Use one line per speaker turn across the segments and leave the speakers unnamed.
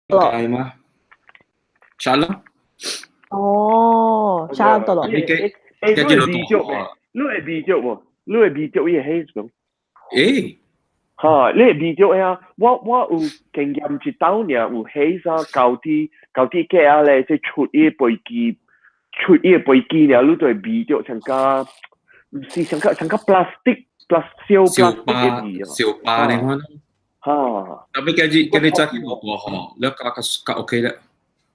界嘛？沙啦。
哦，沙得咯。
你嘅
你會味著無？你會味著無？你會味著伊個 haze 無？
誒，
哈，你會味著啊？我有經驗一道爾有 haze 啊，舊啲機啊咧，即出伊個飛機，出伊個飛機爾，你就會味著像個，毋是像個 plastic 燒
燒
plastic 的味啊。
燒巴你看。
哈。
特別今日今日早起無過吼，你較較較 OK 啦。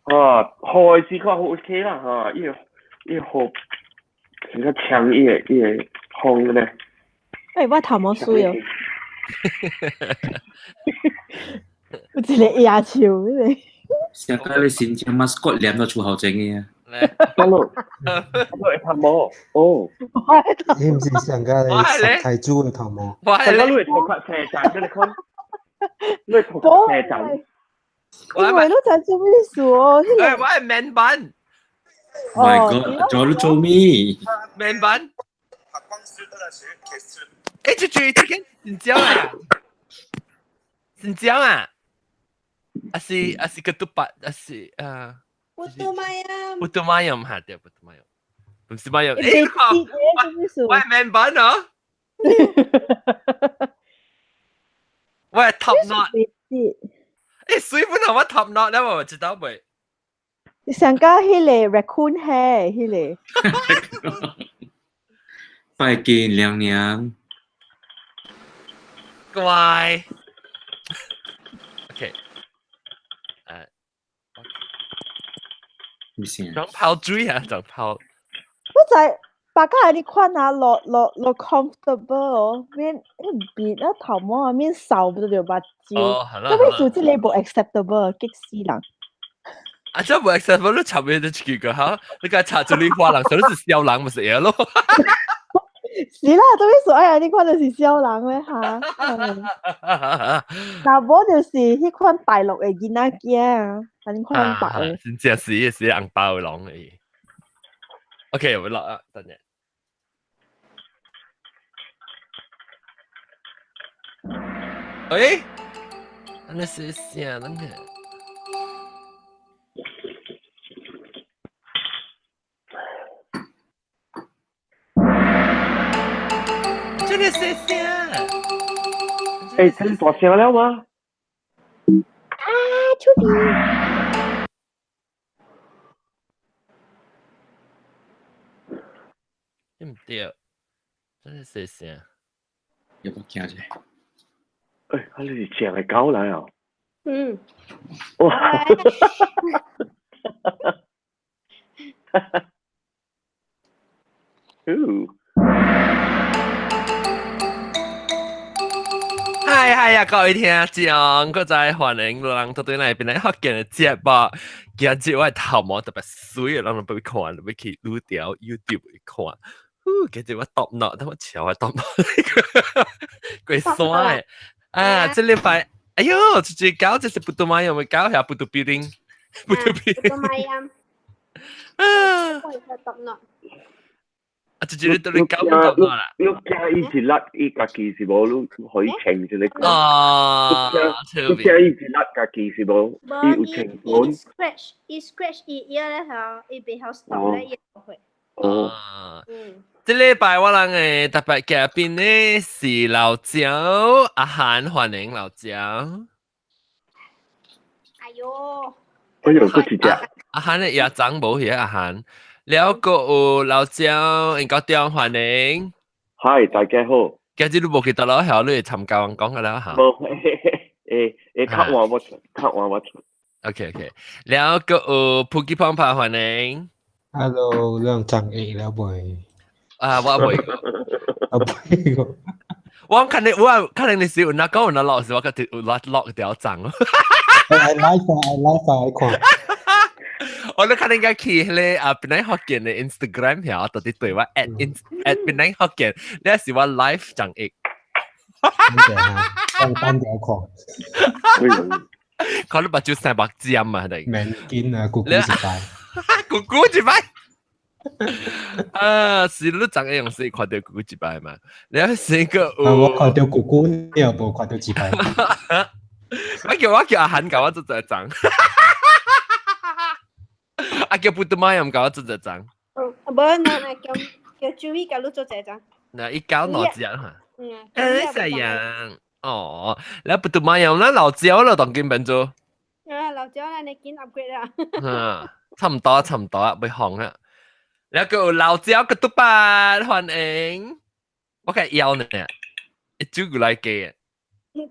啊，好的是較好 OK 啦，哈，伊個好，像個強伊個風咧。
欸，我頭毛水哦。有一個野樹，那個。
上個你新疆 mascot 黏到出後前嘅啊。
得咯，我會頭毛，哦。
你毋是上個你十台豬的頭毛？
上個你會頭髮斜斬，你看，你會頭髮斜斬。
因為你知做咩事哦？
欸，我係 man 版。
My God，做你做咩
？man 版。欸，這這這間新疆啊，新疆啊，還是個獨白，還是啊？putu
mayam。
putu mayam 哈對，putu mayam，唔是 mayam。欸，我係 man 版哦。我係 top knot。欸，水本來我 top knot 咧，我知道未？
你上加彼個 raccoon hair 彼個。
拜見娘娘。
乖。OK。
咩聲？
裝泡水啊，裝泡。
我知，白家你看啊，落落落 comfortable 哦，免鼻啊頭毛啊，免掃不著目睭。
哦，係啦。
這邊做這個無 acceptable，激死人。
啊，這無 acceptable，你插咩都一個哈？你該插做你花人，所以是小人咪是嘢咯。
是啦，這邊說哎呀，你看就是小人咧哈。若無就是彼款大陸的囡仔囝啊，按呢款白的。
真正是是紅包的人而已。OK，我落啊，等陣。欸，那是啥人啊？這個是啥？
欸，聽大聲了嗎？
啊，出邊。
對唔對？這個是啥？
有冇聽者？
欸，啊，你是正的狗來哦。
嗯。
哇！哦。
嗨嗨啊！各位聽眾，閣再歡迎人到對來邊來福建的節目。今日我的頭毛特別水，人攏欲看，欲去愈條 YouTube 看。呼，今日我 top knot，等我笑我 top knot，過山的。啊，這禮拜，哎喲，這隻狗這是 putu mayam 的狗，還 putu piring，putu piring。
putu mayam。
啊。
我係 top knot。
啊，這隻你對你狗 top knot 啦？
你驚伊是甩伊家己是無？你可以穿一個。
哦，
你驚伊是甩家己是無？伊有穿
伊 scratch，伊 scratch 伊耳咧嚇，伊袂曉 stop 咧，伊會。
哦。
嗯。
這禮拜我人的特別嘉賓呢是老蔣阿韓，歡迎老蔣。
哎喲。
哎喲，閣一隻。
阿韓的也長無去阿韓。了閣有老蔣，應該中歡迎。
嗨，大家好。
今日你無去倒落曉，你會參加我講個了嚇。
無，會會較晚我出，較晚我出。
OK OK，了閣有普吉胖胖歡迎。
Hello，兩張會了未？
啊，我未。
啊，未個。
我看你，我可能你是有那講有那落時，我覺得有落落條長。
I like 啊，I like 啊，看。
我都可能應該去彼個啊，檳城福建的 Instagram 遐，到底對我 at in at 檳城福建，你是我 live 講譯。
單單條看。
看你目睭三目尖啊，係。
免緊啊，咕咕一擺。
咕咕一擺。啊，是你長會用水看著咕咕一擺嘛？你是個
我看著咕咕，你又無看著一擺。
我叫阿韓教我做一張，啊叫布多媽又唔教我做一張。
無，那叫 Joey 教你做一張。
嗱，伊教兩隻嚇。
嗯。
誒，這樣。哦，你布多媽又咱老椒了，當今變做。
啊，老椒啦，你緊 upgrade 啦。
嗯，差唔多，差唔多啊，袂紅啊。แล้ว個老椒個嘟巴歡迎，我開腰呢，一煮過來嘅。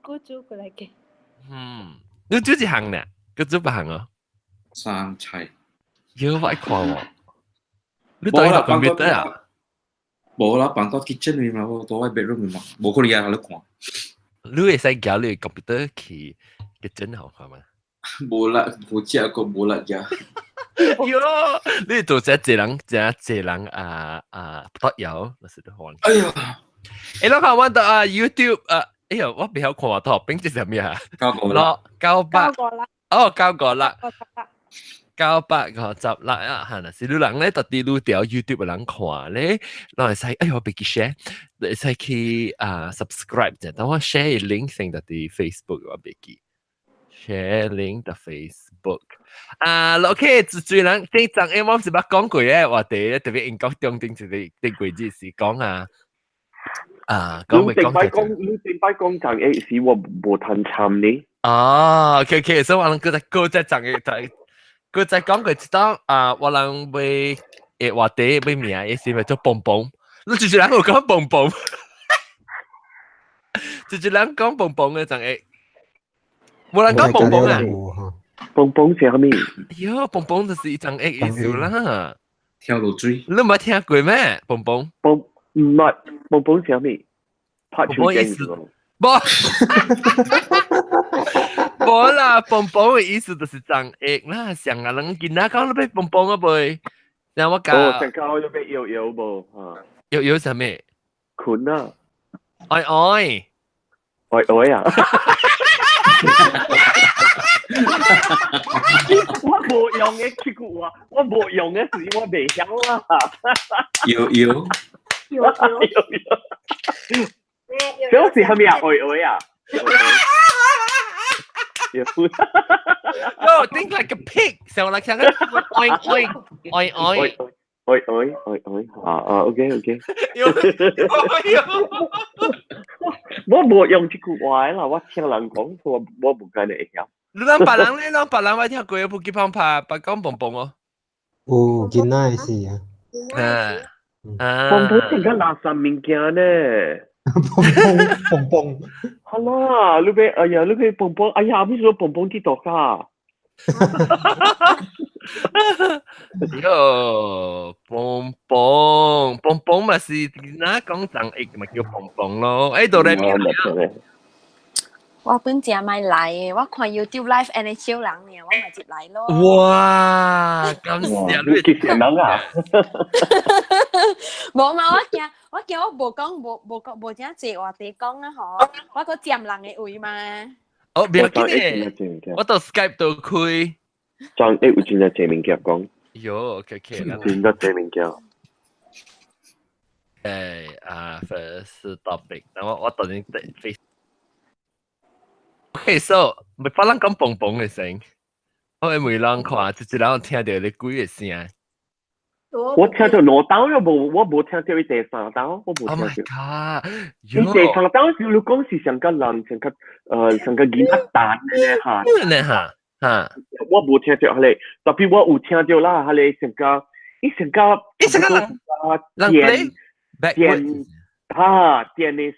古煮過來嘅。
嗯，你煮一項呢？閣煮別項哦。
三菜。
喲，我愛看喎。你對個 computer 啊？
無啦，放到 kitchen 裏嘛，我到我 bedroom 裏嘛，無可能日日看。
你會使交你 computer 去 kitchen 好看嗎？
無啦，無食過無啦食。
喲，你做這濟人，這濟人啊啊不得了，那是得看。
哎呀，
欸，我看我到啊 YouTube 啊，哎呀，我袂曉看圖片這是啥物啊？
九個啦，
九百。
九個啦。
哦，九個啦。956啊，嚇！若是你人咧，特地愈條 YouTube 的人看咧，攏會使，哎喲，別記 share，會使去啊 subscribe 者，等我 share link 先特佇 Facebook 我別記 share link 佇 Facebook 啊，OK，最人這陣因我是捌講過嘅話題，特別英國中頂一個頂過日是講啊啊，講未講？
講你頂擺講講誒，是我無談參呢。
啊，OK OK，所以我人閣再閣再講嘅就。佢再講過一當啊，我人欲誒話題欲名，伊是咪做蹦蹦？你就是人有講蹦蹦，就是人講蹦蹦嘅就會，無人講蹦蹦啊？
蹦蹦是啥物？
喲，蹦蹦就是一種會意思啦。
跳落水。
你冇聽過咩？蹦蹦？
蹦唔係蹦蹦是啥物？拍手
意思。無。無啦，蹦蹦嘅意思就是長翼啦，像啊，人囡仔講你欲蹦蹦啊袂？然後我教，
哦，上教要欲搖搖無？嚇，
搖搖啥物？
困啊！
愛愛，
愛愛啊！我無用嘅這句話，我無用嘅時我袂曉啦。
搖搖，
搖搖
搖搖，這是啥物啊？愛愛啊！
Yo, think like a pig. Sound like oink oink oink oink
oink oink oink oink 啊啊，OK OK。我無用這句話啦，我聽人講，我無敢會曉。
你人別人咧，人別人我聽過，不記旁拍，白講蹦蹦哦。
有囡仔的是啊。
啊。
蹦蹦成個垃圾物件呢。
蹦蹦蹦蹦，
好啦，你欲哎呀，你欲蹦蹦，哎呀，為什麼蹦蹦佇倒卡？
喲，蹦蹦蹦蹦嘛是哪講長翼咪叫蹦蹦咯？哎，到底邊
我本正咪來的，我看 YouTube live 按呢少人爾，我嘛入來咯。
哇，感謝
你幾人啊？
無嘛，我驚我驚我無講無無講無正濟話題講啊吼，我閣佔人的位嘛。
哦，不要緊的，我到 Skype 度開。
張會有真正濟物件講。
喲，OK OK，
真正濟物件。
誒啊，first topic，等我我突然 face。OK，so 咪別人講蹦蹦的聲，我會每人看，一人聽著你幾个聲。
我聽著兩道又無，我無聽著伊第三道，我無聽
Oh
著。
my god！
伊第三道時，你講是上個人，上個上個囡仔彈的哈。
呢哈哈。
我無聽著彼个，特別我有聽著啦，彼個上個，伊上個，
伊上個人
人電電哈電的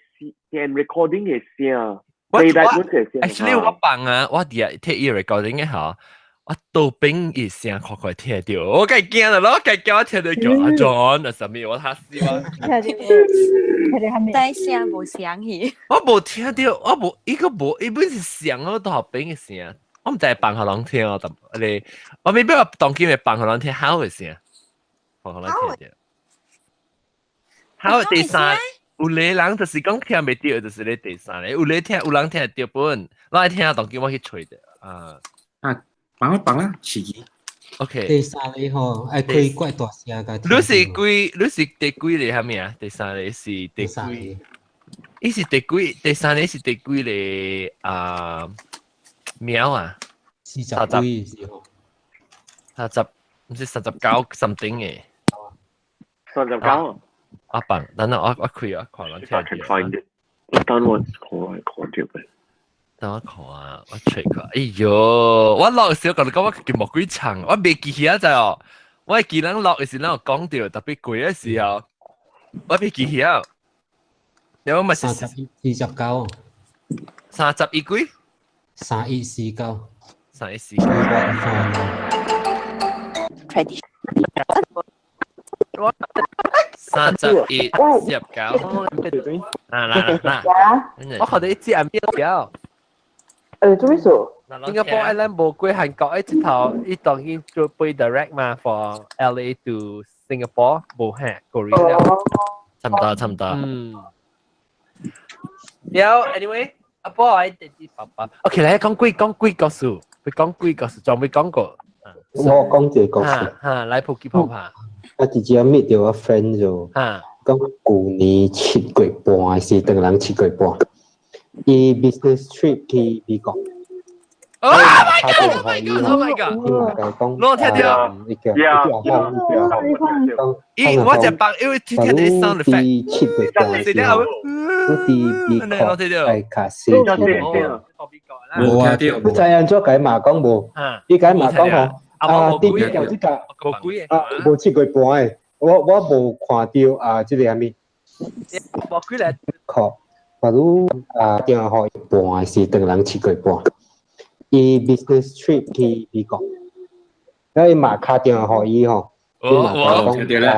電 recording 的聲。
我 actually 我放啊，我佇聽伊 recording 的吼，我倒邊伊聲快快聽著，我梗驚啦咯，梗驚我聽著叫阿 John 啊啥物，我嚇死我。
聽著，聽著啥物？
在聲無聲去。
我無聽著，我無，伊個無，伊本是聲我倒邊的聲，我毋知放予人聽哦，但你我未必話當今會放予人聽好的聲，放予人聽著。好的第三。有個人就是講聽袂著，就是咧第三個；有個聽，有人聽會著本，我愛聽當今我去揣著啊。
啊，放啦放啦，刺激。
OK。
第三個吼，愛開怪大聲共。
你是幾？你是第幾個啥物啊？第三個是第幾？伊是第幾？第三個是第幾個啊？秒啊，
40幾時候，30
唔是39 something 嘅。
39。
我笨，等等我開我看，我
If I can find it，等我看看到未？
等我看啊，我吹看。哎喲，我落嘅時候，同你講我節目幾長，我未記起啊就哦。我記人落嘅時，咱有講到特別貴嘅時候，我未記起啊。你我咪是
31、49。
31幾？
3149。
3149。
Tradition。
31、49。嗱嗱嗱，我看到一隻係咩表？
做咩事？
新加坡 Airline 無過韓國，一直頭伊當然做飛 direct 嘛，for LA to Singapore 無嚇 Korea。差唔多，差唔多。嗯。了，anyway，阿波我弟弟爸爸，OK 來講幾講幾個數，會講幾個數，仲未講過。
我講一個故事。
哈，來普吉泡泡。
我直接 meet 到我 friend 就講舊年7月半是當人7月半，伊 business trip 去美國。
Oh my god! Oh my god! Oh my god!
講，
我聽到，
伊叫伊叫伊叫
伊我就白，因為聽聽到 sound effect。
7月半時候，我佇美國係卡斯。
無啊，
你知按怎解嘛講無？伊解嘛講吼，啊，佇美國這個啊，無7月半的，我無看到啊，這個啥物？
無幾來。
確，假如啊，電話半是當人7月半。伊 business trip 去美國，啊伊嘛敲電話予伊吼，伊嘛講啊，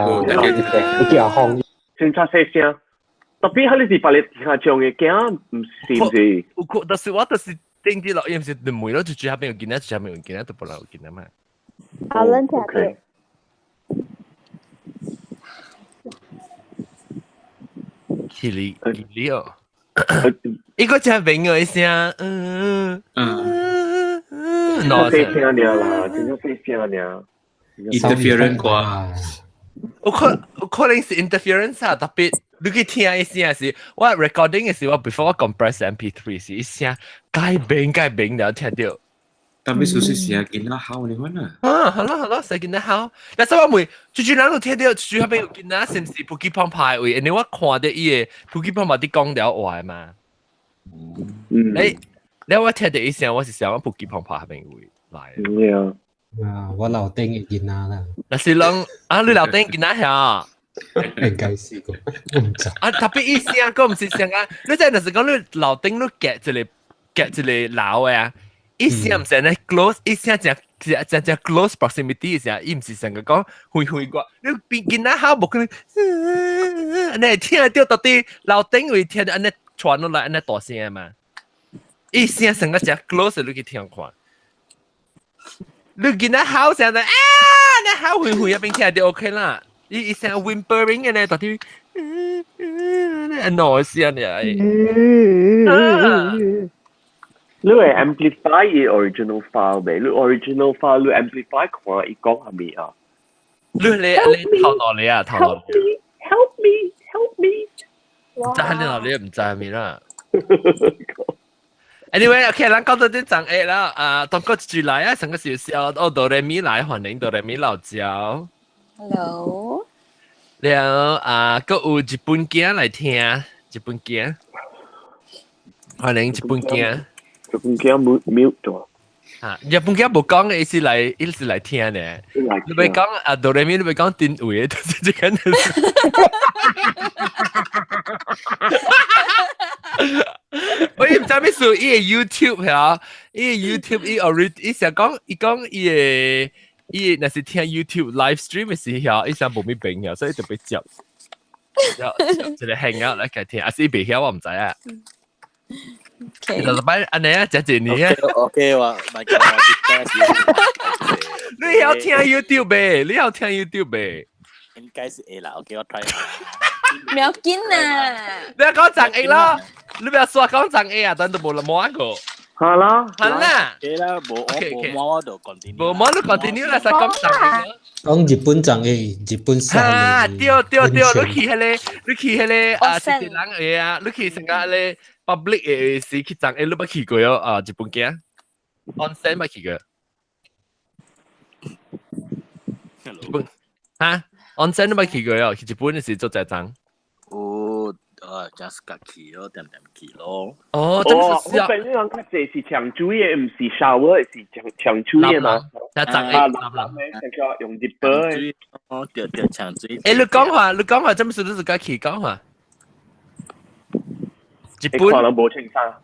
伊叫放。
先差細聲，特別係你是別你聽唱嘅鏡，唔是唔是？
有可，但是我就是頂啲落，伊毋是每咯，就住下邊有見啊，住下邊有見啊，都無人有見啊嘛。
阿倫聽到。
起哩起哩哦，伊個真明嘅聲，嗯嗯嗯，
細聲爾啦，真正細聲爾。
interference 啩？
有可能是 interference 啊，特別你去聽伊聲是，我 recording 嘅時我 before 我 compress MP3 時，伊聲改變改變了聽到。
特別熟悉時啊，見到好你看啊。
啊，好啦好啦，使見得好。但是我問，最最人都聽到，最後邊有見到是毋是普吉澎湃位？因為我看到伊個普吉澎湃佇講了話嘛。
嗯。
你我聽到伊聲，我是想講普吉澎湃邊位來。
對啊。
啊，我樓頂嘅囡仔啦。
若是攏啊，你樓頂囡仔遐？
應該是個，我毋知。
啊，特別伊聲，閣毋是聲啊！你知若是講你樓頂你隔一個隔一個樓嘅啊？伊聲毋是按呢 close，伊聲誠誠誠 close proximity 聲，伊毋是成個講遠遠個。你邊囡仔好無可能，按呢聽著到底樓頂位聽著按呢傳落來按呢大聲嘛？伊聲成個誠 close，你去聽看。你囡仔吼聲就啊，你吼遠遠一邊聽就 OK 啦。伊伊聲 whimpering 嘅呢，到底 noise 啊你。
你會 amplify 伊 original file 未？你 original file 你 amplify 看伊講啥物啊？
你頭腦你啊，頭腦。
Help me! Help me!
知你腦你唔知係咪啦？Anyway，OK，咱講到這層下啦，啊，當個住來啊，上個小小，哦，哆來咪來，歡迎哆來咪老椒。
Hello。
了啊，閣有日本囝來聽，日本囝，歡迎日本囝。
日本囝 mute mute 咗。
啊，日本囝無講嘅，伊是來，伊是來聽嘅。你欲講啊，哆來咪，你欲講定位，就是這個。我伊毋知咩事，伊個 YouTube 嚇，伊個 YouTube 伊 ori 伊成講，伊講伊個伊若是聽 YouTube live stream 嘅時候，伊成無咩變嘅，所以特別接，一個 hang out 來聽，啊是伊袂曉我毋知啊。
Okay.
就擺按呢啊，食一年啊。
OK 我咪叫我
你曉聽 YouTube 未？你曉聽 YouTube 未？
應該是會啦，OK 我 try。
唔要緊啊！
你講長 A 咯，你不要說講長 A 啊，等都無人摸過。
好啦，
好啦，
OK 啦，無我無摸我就 continue。
無摸就 continue 啦，實講長 A。
講日本長 A，日本
哈，對對對，你去彼個，你去彼個啊，一個人的啊，你去參加彼個 public 的時去長 A，你捌去過哦啊，日本囝。onsen 捌去過？日本嚇，onsen 都捌去過哦，去日本嘅時做濟髒。
有啊，just 家去咯，點點去咯。
哦，真
哦，
是
我朋友人較濟是長水的，毋是 shower，是長長水的嘛。
一髒
啊，
嘅，立
立的，像用熱波的。
哦，對對，長水。
誒，你講話，你講話，真係你自己去講話。日本
可能無穿衫。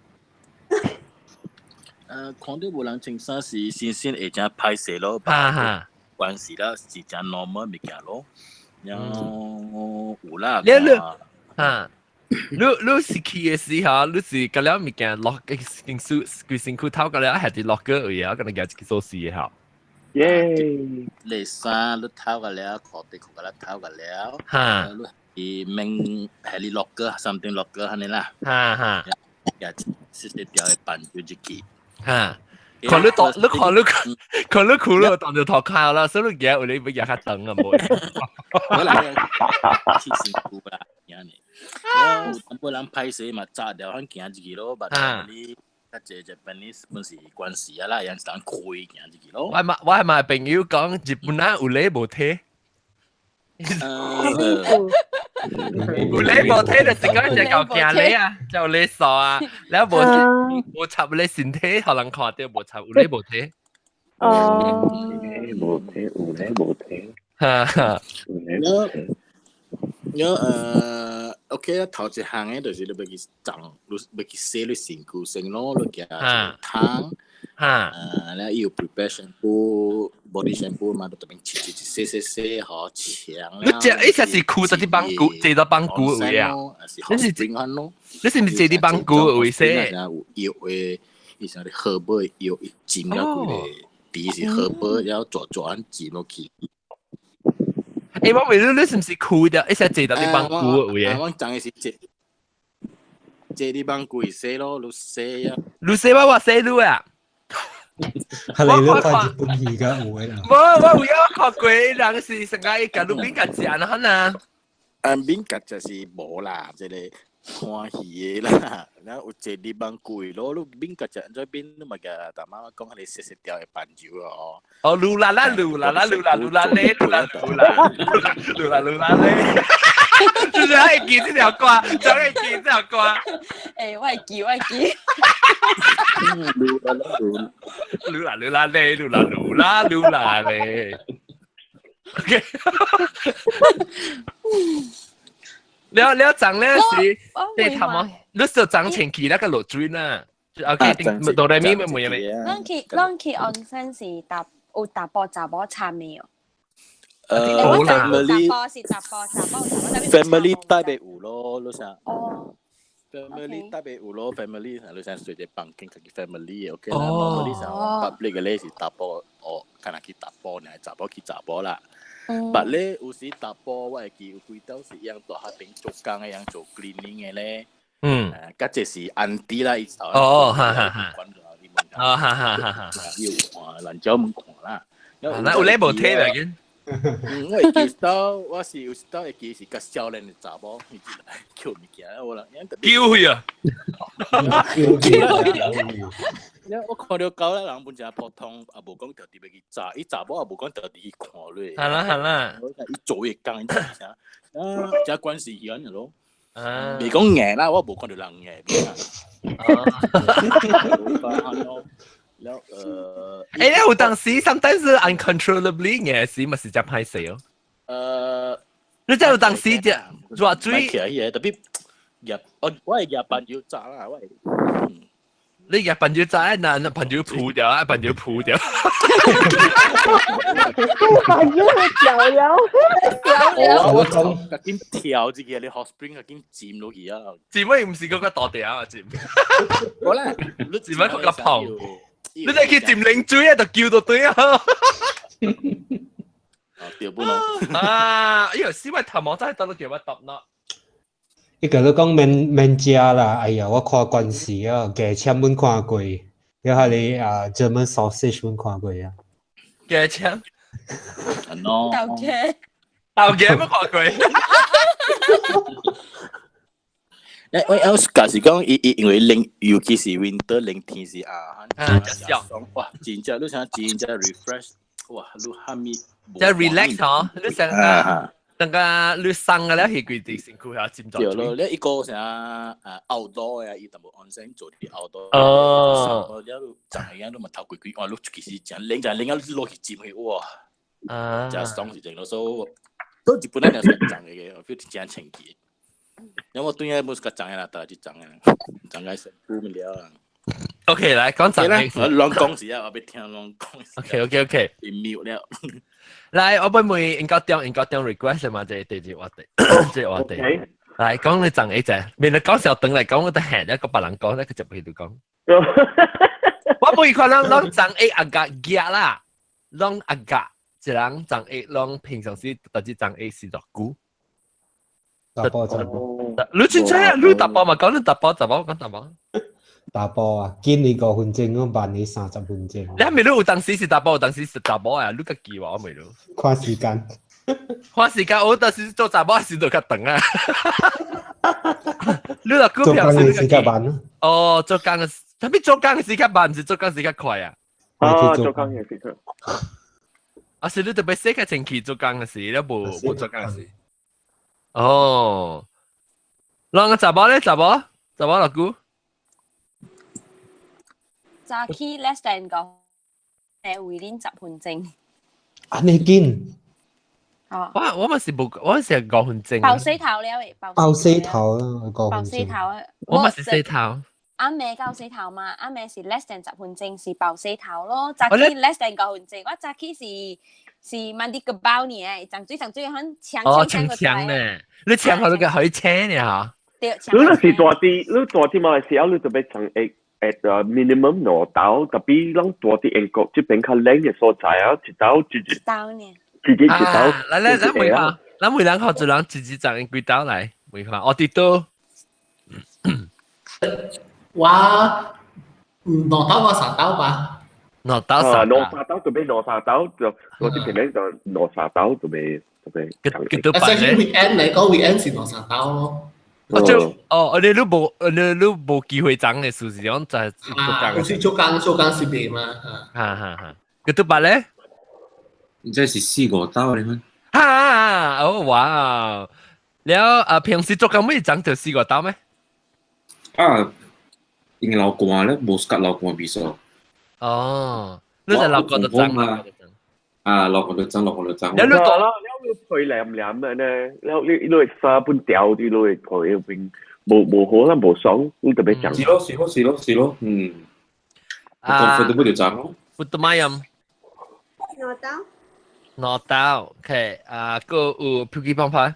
看到無人穿衫是新鮮會真歹勢咯，
哈哈，
關係啦是真 normal 物件咯。然後有啦，
你你嚇，你你是去嘅時候，你是嗰了物件落嘅身軀，規身軀頭嗰了係佇落個位啊，可能夾一個鎖匙嘅吼。
耶！
你衫你頭個了，褲底褲個了頭個了，
哈，
你免係你落個，something 落個，按呢啦，
哈哈，
也是一條的板就入去。
哈，看你當，你看你看你苦了，當就頭殼啦，所以你夾有你要夾較長啊，無。
我來去辛苦啦，安尼。有淡薄人歹勢嘛，紮掉反行入去咯，捌你較濟日本你本是關係啊啦，人是當開行入去咯。
我嘛我嘛朋友講，日本人有禮無體。有禮無體就是講只舊行禮啊，就禮數啊，แล้ว無無插你身體，予人看著無插有禮無體。
哦，
無體有禮無體。
哈哈。
我OK 啊，頭一項嘅就是你欲去髒，你欲去洗你身軀先咯，你加一個湯，
哈，
然後伊有 prepare shampoo、body shampoo 嘛，就特別洗洗洗洗洗好強。
你這一下是褲在啲板骨，坐到板骨位啊？
你是
你是毋是坐啲板骨位洗？
有藥的，伊啥哩荷包的藥，伊浸了規個，底是荷包，然後抓抓按浸落去。
欸，我問你，你是毋是褲的？一下坐到啲板骨位
啊，我昨日是坐坐啲板骨洗咯，你洗啊。
你洗我，我洗你啊！
係你都看日本戲㗎有的啦。
無，我有看過，人是成個伊共路邊共食啦，哈呐。
啊，邊共食是無啦，這個看戲的啦，然後有坐啲板骨咯，你邊共食，怎邊你嘛共大媽講，彼個細細條的番薯哦。
哦，嚕啦啦嚕啦啦嚕啦嚕啦咧，嚕啦嚕啦嚕啦嚕啦咧。就是愛記這條歌，就愛記這條歌。
欸，我會記，我會記。
嚕啦啦嚕，
嚕啦嚕啦咧，嚕啦嚕啦嚕啦咧。OK。了了，長咧是，你頭毛，你是長前期那個落水啦。OK，哆來咪咪冇嘢。
咱去 onsen 是搭有查埔查某參的哦。
family
是查埔查某
family 特別有咯，你想？
哦。
family 特別有咯，family 你想睡一房間，家己 family OK 啦。normally 想 public 嘅咧是查埔，哦，可能去查埔，爾查埔去查埔啦。但咧有時查埔我會記有幾道是樣大學邊做工的，樣做 cleaning 的咧。
嗯。
較濟是 auntie 啦，伊
哦，哈哈哈。哦，哈哈哈哈。
伊有看，人鳥們看啦。
那有咧無睇來緊？
我會記到，我是有時到會記是較少年的查某，伊來叫物件，我人
叫佢啊！
叫佢！我看著狗啦，人本誠普通，也無講特別欲去查，伊查某也無講特別去看落。
係啦係啦，
伊做伊工，伊做啥？啊，這關係是按呢咯。
啊，
未講硬啦，我無看著人硬。
啊。
了
欸，你有當時 sometimes uncontrollably 硬時，咪是真歹勢哦。你知有當時只熱水，
特別入我我會入朋友炸啦，我會。
你入朋友炸，那那朋友撲掉，啊朋友撲掉。
朋友會掉了，
掉了。我講，緊跳這個，你 hot spring 啊，緊浸落去啊。
浸乜唔是嗰個大條啊，浸。
我咧，
你浸乜嗰個泡？你哋去浸冷水啊，就叫到對啊。
對不咯？
啊，哎呦，死我頭毛真係得到叫我揼咯。
伊共你講免免食啦，哎呀，我看關係啊，雞腸阮看過，抑彼个啊 German sausage 阮看過啊。
雞腸。
豆芽。
豆芽乜看過？
我我假是講，伊伊因為冷，尤其是 winter 冷天時啊，
啊，爽，
哇，真正你想真正 refresh，哇，你哈咪，
即係 relax 嗬，你成個等個你生個了係規定身軀下佔咗。
對咯，你一個啥啊 outdoor 啊，伊淡薄 onsen 做啲 outdoor。
哦。
了，昨日都嘛頭幾幾，哇，你其實真冷，真冷啊，落去浸去，哇，真爽是正咯，所以都日本人也是漲嘅，我 feel 真清氣。因為我對下冇是較髒嘅啦，但係髒嘅，髒個身軀咪了啊。
OK，來講髒嘅。
我亂講時啊，我欲聽亂講。
OK。
秒了。
來，我欲問應該點應該點 request 嘛？這第二話題，這話題。來講你髒一隻，免得講小等來講，我得閒一個別人講，一個就唔去講。我每看人攏髒一阿格夾啦，攏阿格一人髒一，攏平常時特別髒一是偌久。
查埔查埔。
你真正啊？你查埔嘛？講你查埔，查埔講查埔。
查埔啊，緊你5分鐘，我慢你30分鐘。
你係咪你有當時是查埔，有當時是查某啊？你家記話我未咯？
看時間。
看時間，我當時做查某時就較長啊。你若股
做
票
工嘅時間慢咯。
哦，做工嘅，啥物做工嘅時間慢，毋是做工時間快啊？
啊，做工嘅時間。
啊，是你特別洗較清氣做工嘅時，你無無做工嘅時。哦，啷個查某咧？查某，查某老姑。
早起 less than 個within 10分鐘。
按呢緊。
哦。
我我嘛是無，我是5分鐘。
爆洗頭了誒，
爆洗頭啦，五
爆
分鐘。
洗頭啊！
我嘛是洗頭。
阿妹夠洗頭嘛？阿妹是 less than 10分鐘是爆洗頭咯。早起 less than 5分鐘，我早起是是 mandi 個包呢，長水長水很強
哦，
強
強強呢？你搶好你個可以請呢嚇？
對，
你若是住佇，你住佇馬來西亞，你就欲髒 at minimum 2晝，特別咱住佇英國這邊較冷嘅所在啊，一晝一日，
晝呢？
一日一晝。
來來，咱問下，咱問人學一人一日髒幾晝來？問下，我佇倒。
我兩晝我三晝吧。
兩晝三
兩三晝就欲兩三晝，就我這邊咧就兩三晝就欲就欲。
幾多
擺咧？weekend 嚟講，weekend 是兩三晝咯。
哦，就哦，你你無你你無機會髒嘅，事實講就係
啊，有時做工做工是袂嘛，
哈哈哈。幾多擺咧？
你這是四五晝你們？
哈！哦哇！了啊，平時做工咩髒就四五晝咩？
啊，因為流汗咧，無 suka 流汗味素。
哦，你就流汗就髒
嘛？啊，流汗就髒，流汗就髒。
你你
啦，了你皮黏黏嘅呢，了你你會衫本掉啲，你會皮變無無好啦，無爽，你特別髒。
是咯，是咯，是咯，是咯，嗯。
啊。
comfortable 就髒咯。
不得買飲。
兩晝。
兩晝，OK，啊，閣有飛機放牌。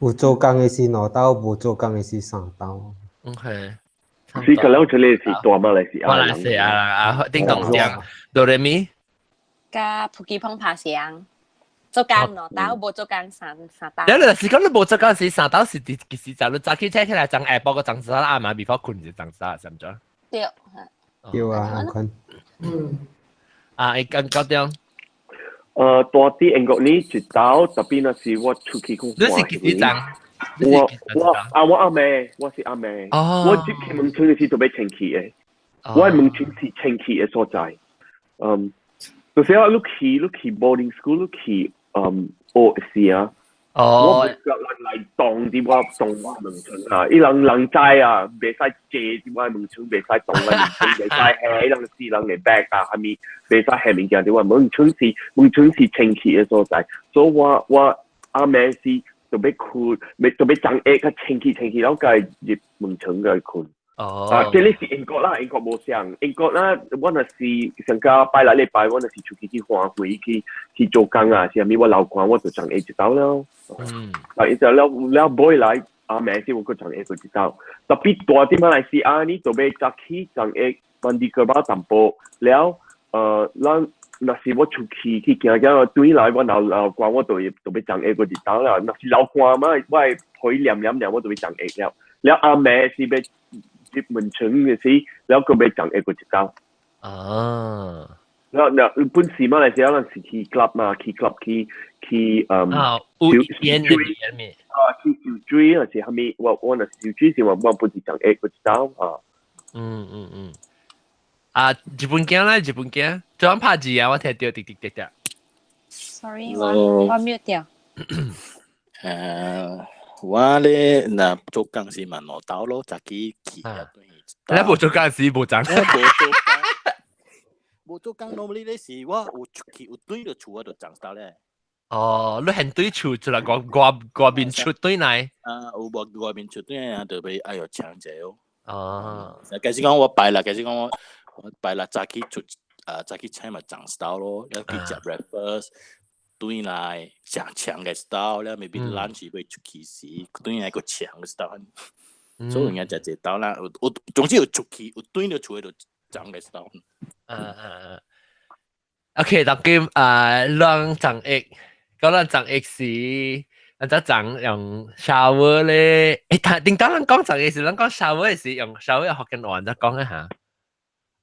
有做工嘅是兩晝，無做工嘅是三晝。
OK。
是個了，這裡是大馬來西亞。
馬來西亞啊，叮當聲，哆來咪。
佮普吉碰拍聲，做工兩晝，無做工三三晝。
你若是講你無做工是三晝是佇其實就你早起醒起來髒下晡個髒早暗暝 before 睏就髒早，是毋是？
對。
對啊，按款。
嗯。
啊，會感覺到。
住佇英國呢一晝，特別若是我出去看。
你是幾時髒？
我我啊我阿妹，我是阿妹。
哦。
我入去門村時就欲清氣的，我的門村是清氣的所在。嗯，就是我你去你去 boarding school，你去學時啊。
哦。
我毋覺人來動佇我動我門村啊，伊人人知啊，袂使坐佇我門村，袂使動我門村，袂使下，伊人死人的 bag 啊，啥物，袂使下物件佇我門村是門村是清氣的所在，所以我我阿暝是就欲睏，欲就欲髒下較清氣清氣，然後佮入門床佮睏。
哦。
啊，這裡是英國啦，英國無相，英國啦，我若是上個拜六禮拜，我若是出去去花卉去去做工啊，啥物我流汗我就髒下一晝了。
嗯。
啊，伊就了了尾來阿暝時我閣髒下閣一晝，特別住佇馬來西亞呢，就欲早起髒下 mandi 個包淡薄了，咱若是我出去去行行，轉來我流流汗，我就會就欲髒下閣一晝了。若是流汗嘛，我的皮黏黏黏，我就欲髒下了。了阿暝是欲入門床嘅時，了閣欲髒下閣一晝。
啊，
嗱嗱，本時嘛嚟時，可能是去 club 嘛，去 club 去去嗯。
啊，有煙嘅煙咩？
啊，去燒水還是蝦米？我若是燒水時，我本是長會我知道啊。
嗯嗯嗯。啊，日本鏡咧，日本鏡，做緊拍字啊！我聽到滴滴滴滴。
Sorry，我 mute 掉。
我咧若做工時嘛兩晝咯，早起去啊。
你無做工時無髒。
我無做工，無做工，normally 咧是我有出去有轉到厝我就髒到咧。
哦，你現對厝出來外外外面出對來？
啊，有外外面出對來就欲哎喲搶者哦。
哦。
假使講我拜六，假使講我拜六早起出啊，早起請嘛髒 style 咯，了去食 breakfast，轉來食長嘅 style，了 maybe lunch 欲出去時，轉來閣長嘅 style。所以應該食一晝啦，有總之有出去有轉到厝就髒嘅 style。
啊啊啊！OK，當今啊，兩髒液，講咱髒液時，咱只髒用 shower 咧。欸，但頂當咱講髒液時，咱講 shower 時用 shower 福建話，咱講一下。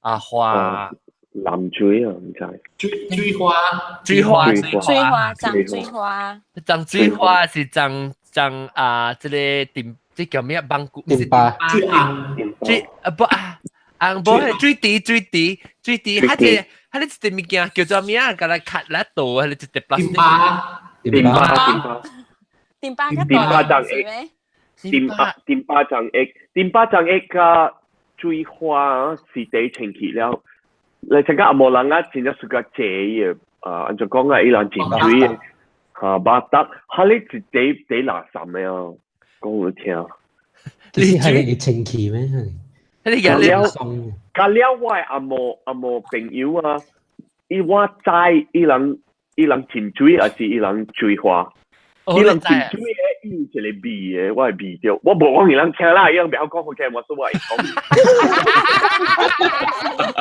啊花
淋水啊，毋知。
水水花，
水花，
水花，髒水花。
髒水花是髒髒啊！這個點，這叫咩？網骨？
點巴。
水紅。
水啊不啊，紅無係水滴水滴水滴，佢這佢這一隻物件叫做咩啊？共來卡來倒，佢這一隻
plastic。
點巴。點巴。
點巴。
點巴髒液。點巴點巴髒液，點巴髒液佮水花是第清氣了。你陣間阿無人啊，真正屬較濟嘅，啊，按怎講啊，伊人浸水嘅，嚇，bathtub，哈你是第第垃圾的啊，講有聽。
你係會清氣咩？
你
了佮了，我的阿某阿某朋友啊，伊我知伊人伊人浸水，還是伊人水花？伊人浸水的，伊有一個味的，我會味著。我無講伊人聽啦，伊人袂曉講福建話，所以我會講。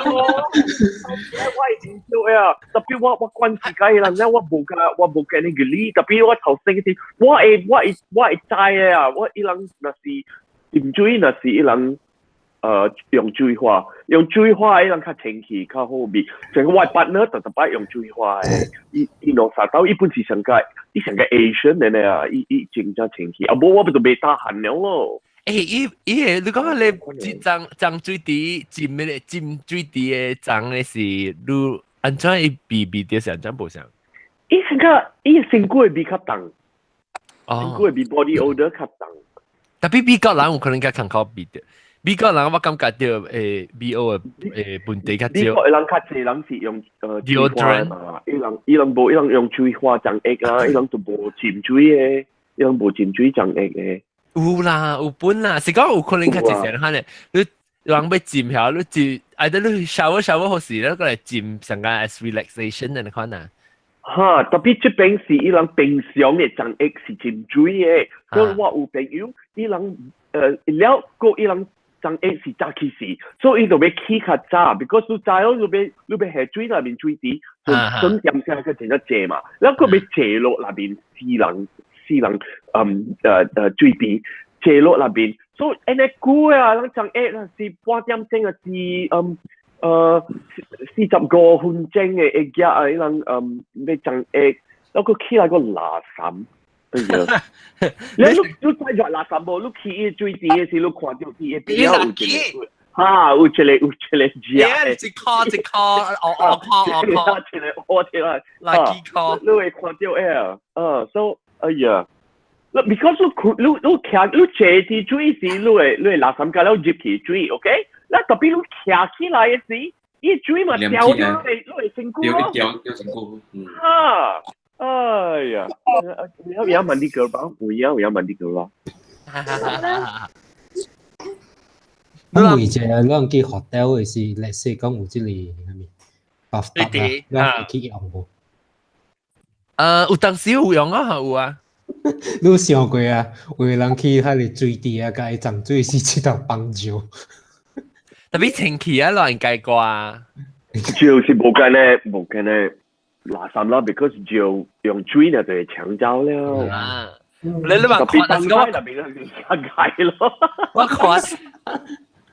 我會味著啊，特別我我關自己人咧，我無佮我無佮你個理，特別我頭先時，我會我會我會知的啊，我伊人若是浸水，若是伊人。用水花，用水花，伊人較清氣，較好味。像我 partner 特特擺用水花的，伊伊兩三兜，伊本是上個，伊上個 Asian 的呢啊，伊伊真正清氣。啊，無我不就袂 tahan 了咯。
欸，伊伊個你講你髒髒水池浸彼個浸水池的髒的是你按怎伊味味著是按怎無相？
伊上個伊身軀的味較重，身軀的味 body odor 較重。
Tapi 美國人有可能較艱苦味著。美國人我感覺著誒 BO 的誒問題較少。
美國的人較濟人是用水花嘛，伊人伊人無伊人用水花髒液啊，伊人就無浸水的，伊人無浸水髒液的。
有啦，有本啦，是講有可能較濟人可能你人欲浸曉，你浸，啊，得你 shower shower 好時，你過來浸上個 as relaxation 的款啊。
哈，特別這邊是伊人平常的髒液是浸水的，所以我有朋友伊人了閣伊人。髒液是早起時，所以伊就欲起較早，because 你早你欲你欲下水內面水池，就準點聲閣真正濟嘛，了閣欲坐落內面死人死人，嗯水池坐落內面，所以按呢久啊，咱髒液是半點鐘啊，是嗯45分鐘的會寄啊，伊人嗯欲髒液，了閣起來閣垃圾。對呀，你你你睇住垃圾無？你去伊水池的時，你看著伊的邊有一個，哈，有一個有一個食的，
一箍一箍，哦哦箍哦箍，
一個我起來，
垃圾箍，
你會看著欸，所以哎呀，你 because 你你你徛你坐佇水時，你會你會垃圾甲了入去水，OK？那特別你徛起來的時，伊水嘛掉你會你會身軀咯，
掉掉身軀，
哈。哎呀，你要要 mandi kebab，我要要 mandi kebab。
我為者咱去 hotel 的時，let's say 講有這個啥物 bathtub 啦，咱會去用無？
有當時有用啊，有啊。
你有想過啊？有的人去彼個水池啊，共伊髒水是這頭放尿。
特別清氣啊，亂解掛。
就是無間呢，無間呢。垃圾啦，because 就用水呢就會搶走了。
啊，你你話看，
但是我那邊就解咯。
我看，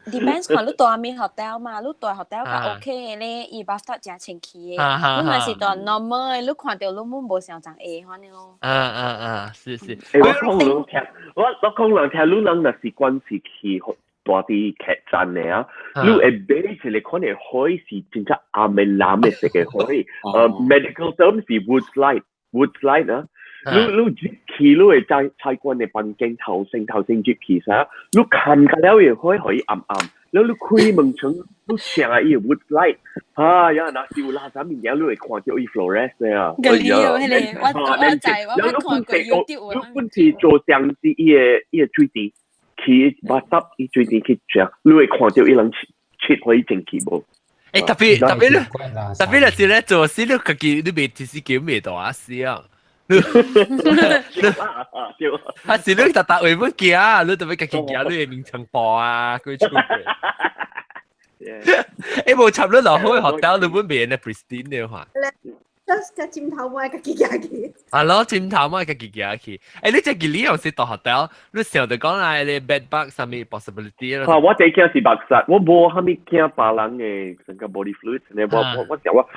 Depends 看你住啥物 hotel 嘛，你住 hotel 較 OK 嘅咧，伊 bathtub 誠清氣嘅。你若是住 normal 嘅，你看著你滿無想像會款咯。
啊啊啊，是是。
欸，我講你聽，我講人聽，你人若是慣是去住佇客棧的啊，你會買一个款的火是真正暗的藍的色的火，medical term 是 Wood's light，Wood's light 啊。你入去你會在菜館的房間頭先頭先入去啥，你看個了會火予伊暗暗，了你開門窗，你聽啊伊 Wood's light，啊呀，若是有垃圾物件，你會看著伊 fluoresce 啊。
個理哦，彼个我知，我捌看過 YouTube。
你本是做相是伊个水池，去 bathtub 伊水池去食，你會看著伊人切予伊清氣無？
欸，特別特別特別就是咧做事，你家己你袂其實叫袂大啊死啊！你還是你特特為本行，你特別家己行，你會眠床布啊，佢出去。欸，無插你落去 hotel，你本袂呢 pristine 的話。
個枕頭冇家己行去。
啊咯，枕頭冇家己行去。欸，你這幾年有時到 hotel，你想著講來你 bed bug 啥物 possibility
咯？啊，我第一驚是目屎，我無啥物驚別人的成個 body fluid 呢。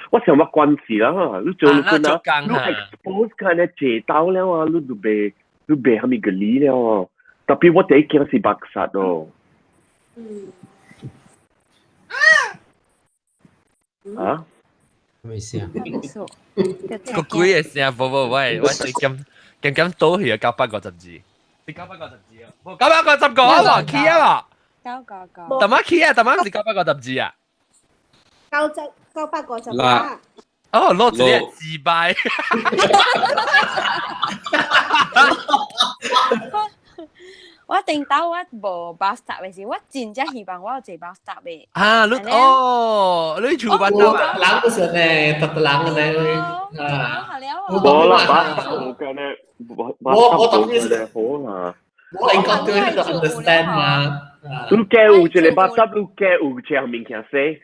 我想我關事啦，你做你啊，你 expose 看咧坐到了啊，你就袂你袂啥物個理了啊。特別我第一驚是目屎哦。啊？
咩意思啊？
個鬼嘅聲，無無喂，我是咁咁咁倒去啊，952，是952啊，無955啊，起啊
九個個。
淡仔起啊，淡仔是952啊。
958。
哦，攞一個自敗。
我頂到我無 bathtub 的時，我真正希望我有坐 bathtub 的。
啊，你哦，你厝 bathtub
啊？人都是呢，特特人呢。啊，
無啦，bathtub 無間呢，
我特別
是好啦。
我應該對呢個 understand 嘛。
你加有一個 bathtub，你加有一項物件洗。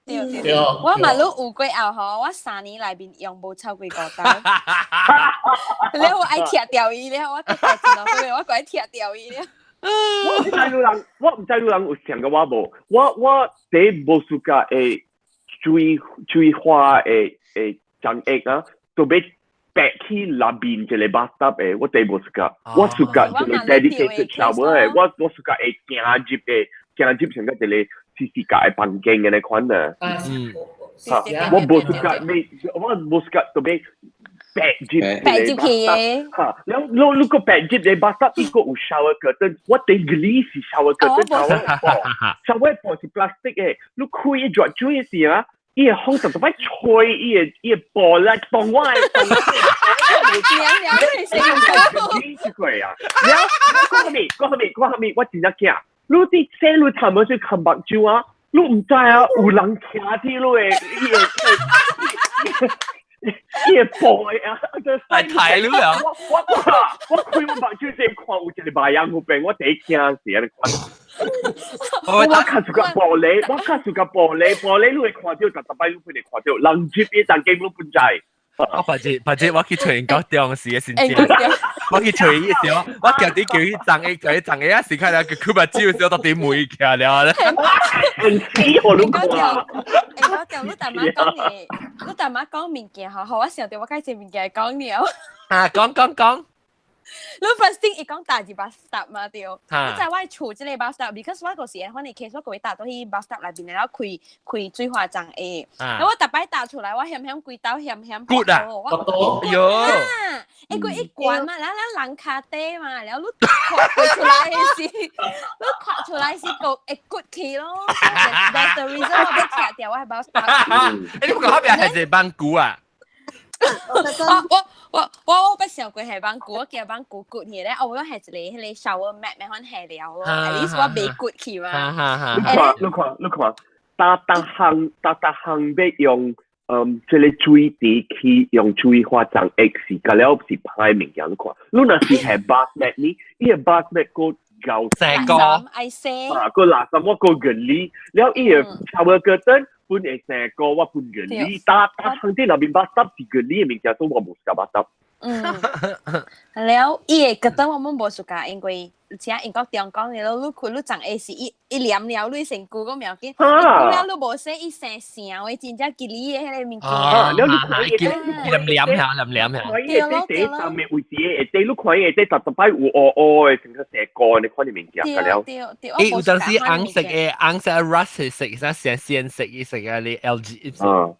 對，我嘛，你有過後吼，我3年內面用無超過五道。了我愛拆掉伊了，我閣帶一兩個月，我閣愛拆掉伊了。
我毋知你人，我毋知你人有想過我無？我第一無 suka 會水花的漿液啊，都欲白去內面一個 bathtub 的，我第一無 suka，我 suka 一個 dedicated shower 的，我 suka 會行入的，行入成個一個。是是個房間嘅那款啊，
嗯，
我無 suka，我無 suka 特別白入
白入去嘅，
嚇，然後你個白入嘅 bathtub 伊個有 shower curtain，我第二是 shower curtain，shower 布是 plastic 嘅，你開一熱水時啊，伊會風特別吹，伊會布來當我的，
娘娘你成
個，啊，然後講啥物？講啥物？講啥物？我真正驚。你佇洗你頭毛去看目睭啊！你毋知啊，有人徛佇你的，伊會布的啊！
來睇你啊！
我開我目睭先看有一個白人有病，我第一驚是按呢款。我較 suka 玻璃，我較 suka 玻璃，玻璃你會看著，逐逐擺你會看著，人入伊當間你本知。
我或者或者我去找𪜶到中時的時陣，我去找伊的時候，我叫你叫伊長的，叫伊長的啊，時間了，佢目睭時候到底梅起來了咧。
很死我攏看。
欸，我叫你大媽講嘅，你大媽講物件吼，予我想著我該這物件講了。
啊，講講講。
你 first thing 伊講搭入 bathtub 嘛對，你知我厝這個 bathtub，because 我嗰時反正 case 我個會搭到去 bathtub 內面，然後開開水花槽的。然後我逐擺搭出來，我險險規兜險險。
骨啊！
哎
喲！
欸，佢一關嘛，然後人跤底嘛，然後你跨出來的時，你跨出來是個會骨去咯。That's the reason 我欲拆掉我的 bathtub。
欸，你講嗰邊係一個網龜啊？
我捌想過係網龜，我驚網龜骨去咧，哦，我係一個彼個 shower mat 咩款下了咯，at least 我袂骨去嘛。
你看，你看，你看，逐逐項逐逐項欲用，這個水池去用水化槽液是，甲了是歹物件。你看，你若是下 bath mat 呢，伊個 bath mat 閣厚
成個，
愛洗，
啊，閣垃圾我閣原理，了伊個 shower curtain 本會成個我本原理，逐逐項佇內面 bathtub 是原理的物件，所以我無 suka bathtub。
嗯，了伊個 curtain 我們無 suka，因為請英國中港嘅咯，你開你長下是一一黏了，你身軀個苗緊，你了你無洗，伊生成的真正吉利的彼個物件。
啊，了你看伊
黏黏下，黏黏下。
看伊這第上面位置的，下底你看伊下底逐逐擺有烏烏的，成個成個你看你物件了。
對對。
伊有當時紅色的，紅色 rust 色，啥鮮鮮色，伊色啊，你 LG，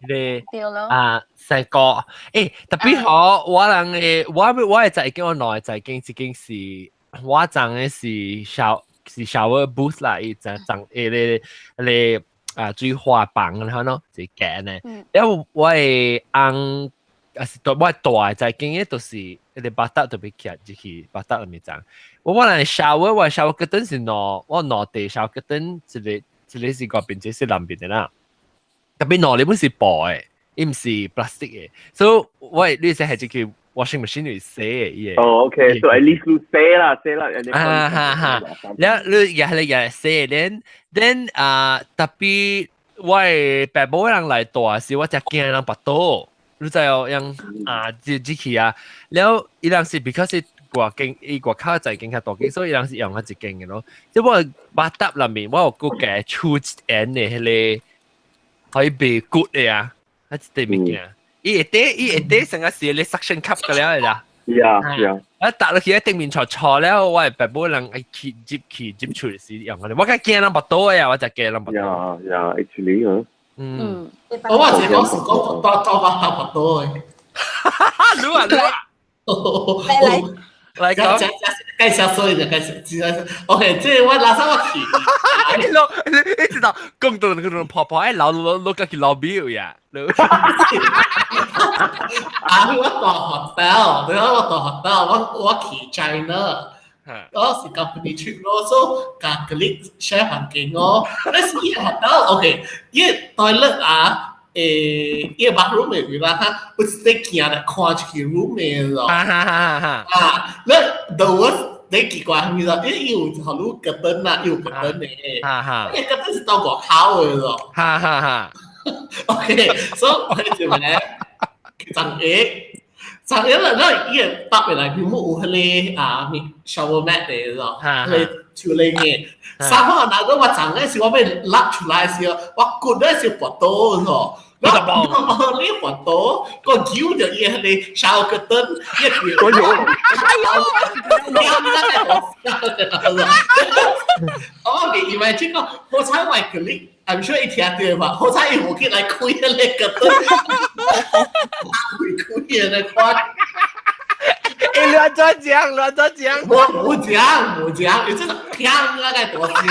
你啊，成個，欸，特別好，我人的，我我的在間，我兩個在間，這間是。我裝的是 shower 是 shower booth 啦，伊裝裝迄個迄個啊水化房然後喏，是間的。了我的翁啊是大我大的在間的，就是迄個 bathtub 特別徛入去 bathtub 內面裝。我我人 shower 我 shower curtain 是兩我兩地 shower curtain 一個一個是外邊，一個是內邊的啦。特別兩個本是布的，伊毋是 plastic 的，所以我你說係一個 washing machine 嚟洗嘅，伊
個。哦，OK，so at least 你洗啦，洗啦，
啊哈哈，了你也係也洗，then then 啊特別我的爸母人來住時，我才驚人跋倒，你知哦，樣啊，這這去啊，了伊人是 because 外間伊外口在間較大間，所以伊人是用啊一間嘅咯。即我 bathtub 內面，我有閣加手沿的彼個可以袂骨的啊，啊一塊物件。伊會底伊會底成個是咧 suction cup 個了啦。
Yeah.
啊，搭落去喺頂面坐坐了，我係爸母人愛去接去接出時用嘅，我較驚人跋倒嘅啊，我就驚人跋
倒。Yeah, actually 啊。
嗯。
我話是講是講多多把搭跋倒嘅。
你啊你啊。
來
來。
來講。
介紹所以就介紹，介紹。OK，這我拿上我去。
你老你你知道，講到那個婆婆愛老老老個去老表呀。
啊！我到 hotel，對啊，我到 hotel，我我去 China，我是 company trip 咯，所以共 colleague share 房間咯。那是伊 hotel，OK，伊 toilet 啊，誒，伊 bathroom 的位啦，哈，我直接行來看出去 room 的咯。
哈哈哈哈！
啊，那 the worst 你奇怪係咪咯？因為伊有予你隔燈啦，伊有隔燈的。
哈哈。
伊隔燈是到外口的咯。
哈哈哈。
OK，所以我就咧，昨日，昨日啦，那伊個搭入來，佢冇有彼個啊 shower mat 的咯，彼個處理嘅。三號那個我昨日是我欲拉出來時，我骨咧是跋倒咯。我我你跋倒，個揪著伊彼個 shower curtain，伊個
我有。
哎呦！我未 imagine 講，好彩我係 colleague。I'm sure 伊聽著嘛，好彩伊無去來開彼個燈，開開的來看。
欸，亂怎講？亂怎講？
我無講，無講，伊這個聽那個大聲。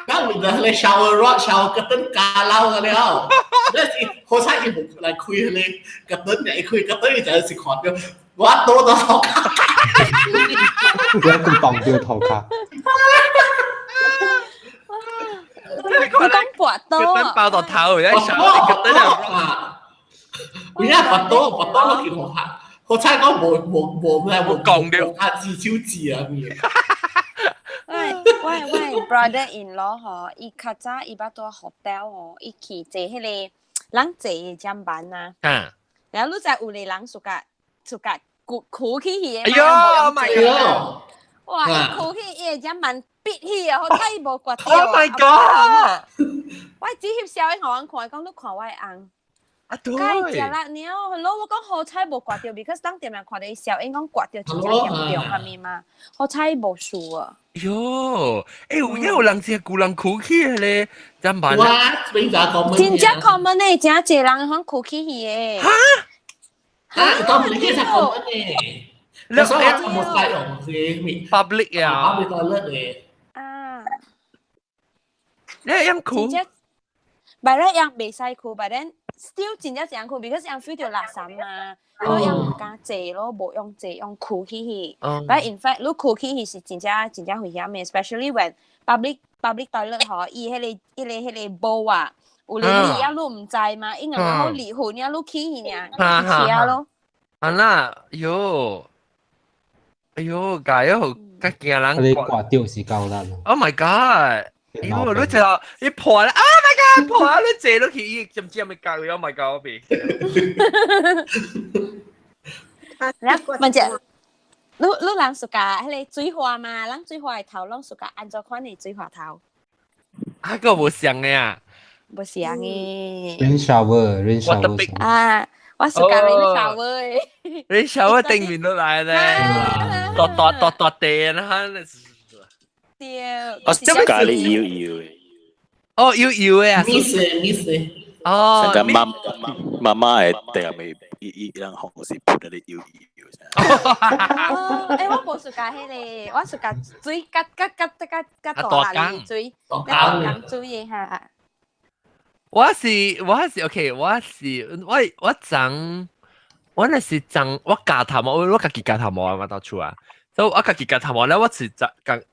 然後為了彼個 shower rod、shower curtain 加撈個了，那是好彩伊無來開彼個 curtain，伊開 curtain 伊就是看著我倒到頭殼。
你講綁著頭殼。
你講跋倒
啊！爆到頭，一上你覺得
啊？有影跋倒，跋倒落去好嚇，好彩講無無無咩無
講了，
啊自手指啊咩？
喂喂喂，brother in law 吼，伊較早伊捌蹛 hotel 吼，伊去坐彼個人坐的砧板啊。然後你知有個人暑假暑假哭哭起去的
哎呦，my god！
哇，伊哭起伊的砧板。逼去啊！好彩伊無割著。
Oh my god！
我只翕相予阮看，講你看我的翁。
啊對。
該食力爾，老我講好彩無割著，because 當店人看著伊笑，因講割著真正嚴重，係咪嘛？好彩無事啊。
喲，欸，有影有人是舊人哭起的咧，怎辦？
哇，邊個 common？
真正 common 呢，真濟人講哭起去的。
哈？
哈？當然呢個 common 呢。你所以我冇使用是
public 啊
，public toilet 嘅。
啊。
你樣哭？
by right 樣袂使哭，but then still 真正這樣哭，because 樣 feel 著垃圾嘛，所以樣毋敢坐咯，無用坐，用哭起去。But in fact，你哭起去是真正真正危險的，especially when public toilet 吼，伊彼個彼個彼個煲啊，有咧離啊，你毋知嘛，伊硬好離婚啊，你起去爾，去車咯。
啊啦，喲，哎喲，解喲，較驚人。
你掛掉是夠啦。
Oh my god！哎喲，你知道你破啦！Oh my god！破啊！你坐落去，伊針尖咪教，Oh my god！我變。
來，問者，你人暑假彼个水花嘛，人水花的頭攏暑假按怎款的水花頭？
啊個無像的啊，
無像的。
Rain shower，rain shower。
啊，我暑假 rain shower 的。
Rain shower 頂面都來咧，大大大大地啦。
對。
我暑假你搖搖的。
哦，搖搖的啊。
miss miss。
哦。
成個媽媽媽的地咪伊伊人紅是潑得你搖搖。
哦，欸，我無暑假彼个，我暑假水甲甲甲甲甲大力水，大江水的哈。
我是 OK，我是我我長，我那是長我鉸頭毛，我家己鉸頭毛啊嘛到厝啊。所以我家己鉸頭毛咧，我是鉸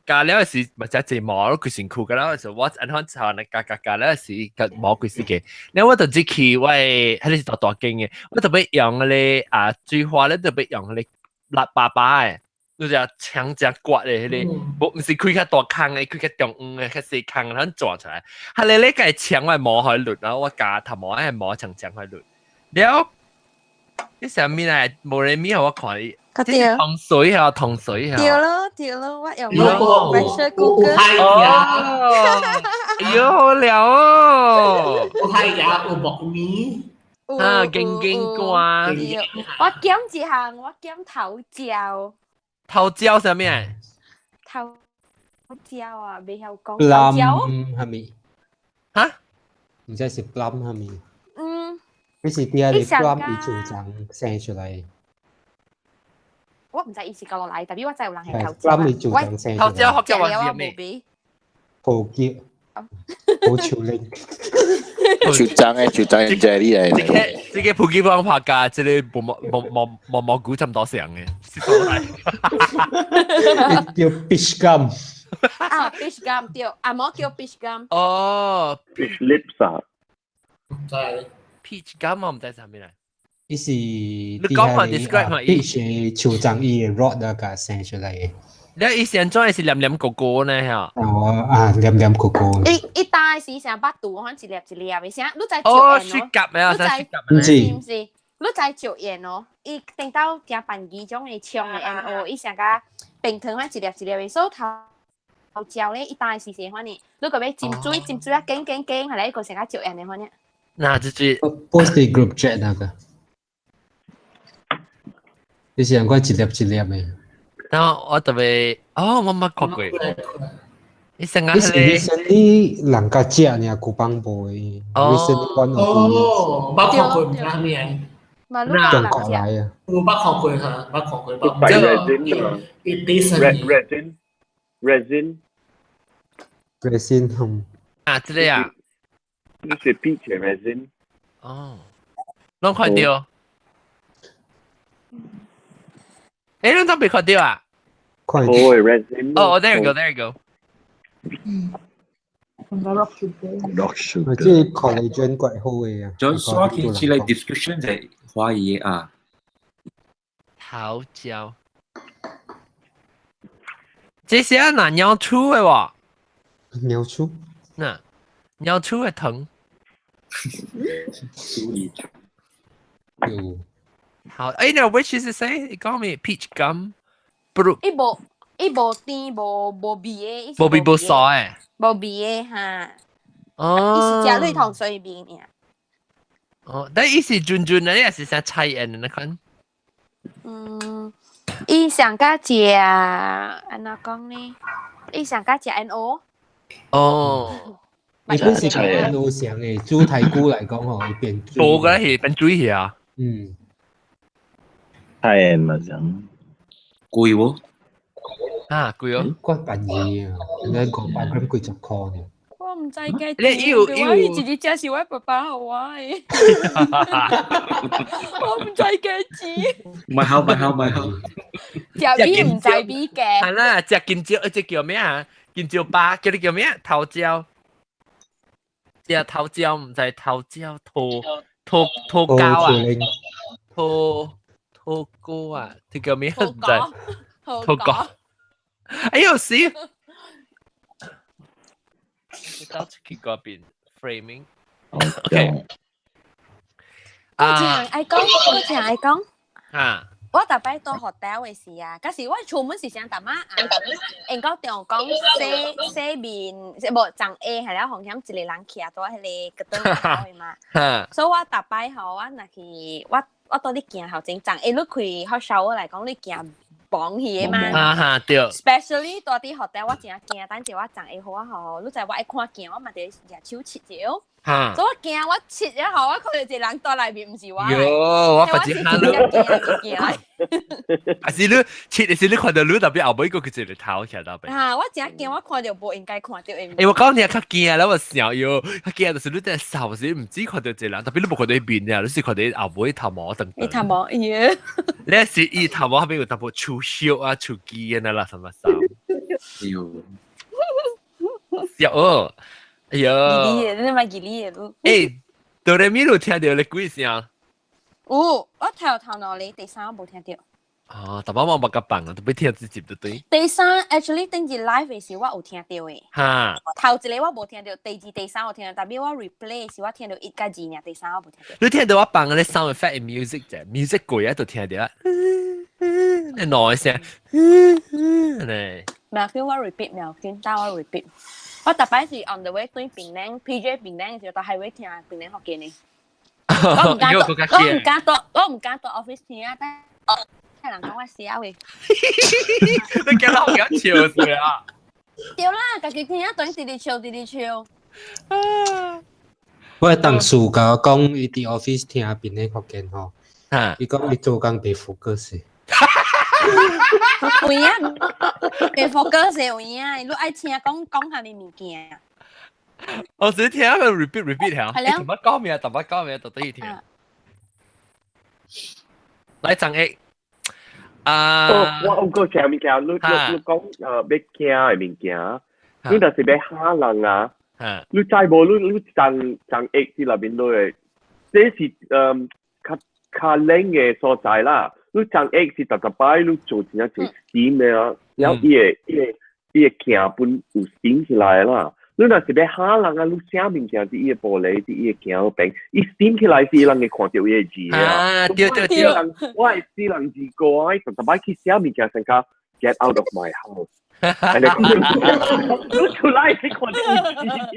鉸了是咪只隻毛，我規身軀個了是我按怎炒咧鉸鉸鉸了是個毛規死個。了我就只去我彼个是大大間的，我特別用彼个啊水花咧，特別用彼個辣巴巴的，你只長只刮的彼个，無毋是開較大空的，開較中央的，較細空，咱轉出來。彼个咧個牆我毛開甩，然後我鉸頭毛彼毛長長開甩。了，你啥物來？無人物予我看伊。
對，
糖水啊，糖水啊。
對咯對咯，我用 pressure cooker。
哦，哎喲，好了哦。
有海牙，有木耳。
啊，勁勁瓜。
我減一項，我減頭椒。
頭椒啥物？
頭椒啊，袂曉講。頭椒
係咪？
哈？
毋知是 plum 係咪？
嗯。
你是啲啊？你 plum 伊就長生出來。
我毋知伊是佗落來，但是我知有人係頭椒。
我
頭椒學叫我是咩？
葡萄，好潮靈。
樹長的樹長的這裡來。
這個葡萄幫拍價，這個無無無無蘑菇差唔多上嘅。
叫 peach gum。
啊，peach gum 對，阿毛叫 peach gum。
哦
，peach lips 啊。
唔知。
peach gum 我唔知啥物來。
伊是
你講下 describe 下伊。
peach 樹長伊的 rot 啊，共生出來的。
你伊現在是黏黏糊糊呢嚇？
哦啊，黏黏糊糊。
伊伊大時成腹肚，可能一粒一粒的，啥？你知
哦，雪蛤咩啊？
你知
毋是？
毋是？你知椒鹽哦？伊頂到加飯機種的長的 N O，伊成個冰糖款一粒一粒的，所以頭頭椒咧，伊大時是款呢。你個欲浸水，浸水啊，緊緊緊，後來伊個成個椒鹽的款呢。
那這是
post group chat 那個，你是按款一粒一粒的。
然後我特別，哦，我捌看過。你成個
你是 recently 人家食爾，古邦無的。recently one
哦，捌看過毋知咩。
中國來啊。
有捌看過哈，捌看過。捌。
resin
，resin
resin
resin 嗯。
啊，這個啊。
你是 peach resin。
哦，攏看到。欸，你都未看到啊？
看
到。哦，resin。
哦，there you go，there you go。
Rock sugar。
Rock sugar。
這 collagen 怪好的啊。
就刷起起來 description 就懷疑啊。
頭椒。這是啊，那鳥鼠的喎。
鳥鼠。
那鳥鼠的糖。
鼠耳糖。
有。
好，欸，那 which is it say？你講咩？Peach gum。不如。
伊無伊無甜無無味的，
無味無臊的。
無味的哈。
哦。
伊是食綠糖水味爾。
哦，但伊是純純的，抑是啥菜鹽的那款？
嗯，伊上較食按怎講呢？伊上較食 N O。
哦。
伊本是 N O 上的，煮太久來講吼，伊變水。
無個係變水去啊。
嗯。
菜鹽嘛，像。
貴無？
啊，貴哦。
怪便宜啊，應該500 gram 幾十箍呢。
我毋知該
你有
我伊一日食是我爸爸予我的，我毋知幾錢。
唔係好，唔係好，唔係好。
食味毋知味價。
係啦，食金蕉，這叫咩啊？金蕉巴，叫你叫咩？頭蕉。食頭蕉毋知頭蕉，桃桃桃膠啊，桃桃糕啊，這叫咩？毋知。桃糕。哎呦死！到出去嗰邊 framing。OK。
嗰隻人愛講，嗰隻人愛講。
啊。
我逐擺到 hotel 的時啊，嗰時我出門是想淡仔啊，因講中講洗洗面，無髒下係了，風險一個人徛在彼個閣頓口的嘛。所以我逐擺吼，我若去，我倒咧行頭前，髒下你開 hot shower 來講，你行磅去的嘛。
啊哈對。
Especially 住佇 hotel，我真驚，等者我髒下好啊吼，你知我愛看鏡，我嘛佇舉手拭著。所以我驚我拭了後，我看到一個人蹛內面，毋是我。
喲，我發現哈你，還是你拭的時你看到你特別後尾個佢一個頭起來邊。
啊！我真驚，我看到無應該看到的。
欸，我講你較驚啦，我想喲，較驚就是你在掃時毋止看到一個人，特別你無看到伊面啊，你是看到伊後尾頭毛等等。
伊頭毛，耶！
你是伊頭毛後邊有淡薄樹葉啊、樹枝啊啦，什麼掃？
哎呦，
笑哦！哎呦，
你咪記你的咯。
欸，哆來咪有聽到你幾聲？
有，我頭頭腦裡第三我無聽到。
哦，淡薄我無甲放啊，特別聽這集就對。
第三，actually 頂日 live 的時我有聽到的。
哈。
頭一個我無聽到，第二、第三我聽到，但係我 replay 時我聽到一加二爾，第三我無聽到。
你聽到我放嗰啲 sound effect music 啫，music 過啊就聽到啊，你耐聲，咧。
沒叫我 repeat，沒叫，等我 repeat。我逐擺是 on the way 對檳城 PJ 檳城的時候，到 highway 聽檳城福建的。我唔敢到，我唔敢到，我唔敢到 office 聽啊！但聽人講我死啊喂！
你驚到我笑死啊！
對啦，家己聽啊，等直直笑，直直笑。
我同事共我講，伊佇 office 聽檳城福建吼，伊講伊做工袂 focus。
有影，袂 focus 有影，你愛聽講講啥物物件？
我只聽佢 repeat repeat 下，
係
你淡薄講咩？淡薄講咩？就等於聽。來張 A，啊，
我有個食物件，你講要驚的物件，你若是欲嚇人啊，你知無？你髒髒液佇內面落的，這是較較冷的所在啦。你髒液是逐逐擺你做真正濟 steam 的啊，了後伊會鏡本有 steam 起來啦。你若是欲嚇人啊，你寫物件佇伊的玻璃，佇伊的鏡邊，伊 steam 起來是人會看著伊的字
啊。對對對，
我會死人字過，逐逐擺去寫物件，先較 get out of my house。你出來去看著伊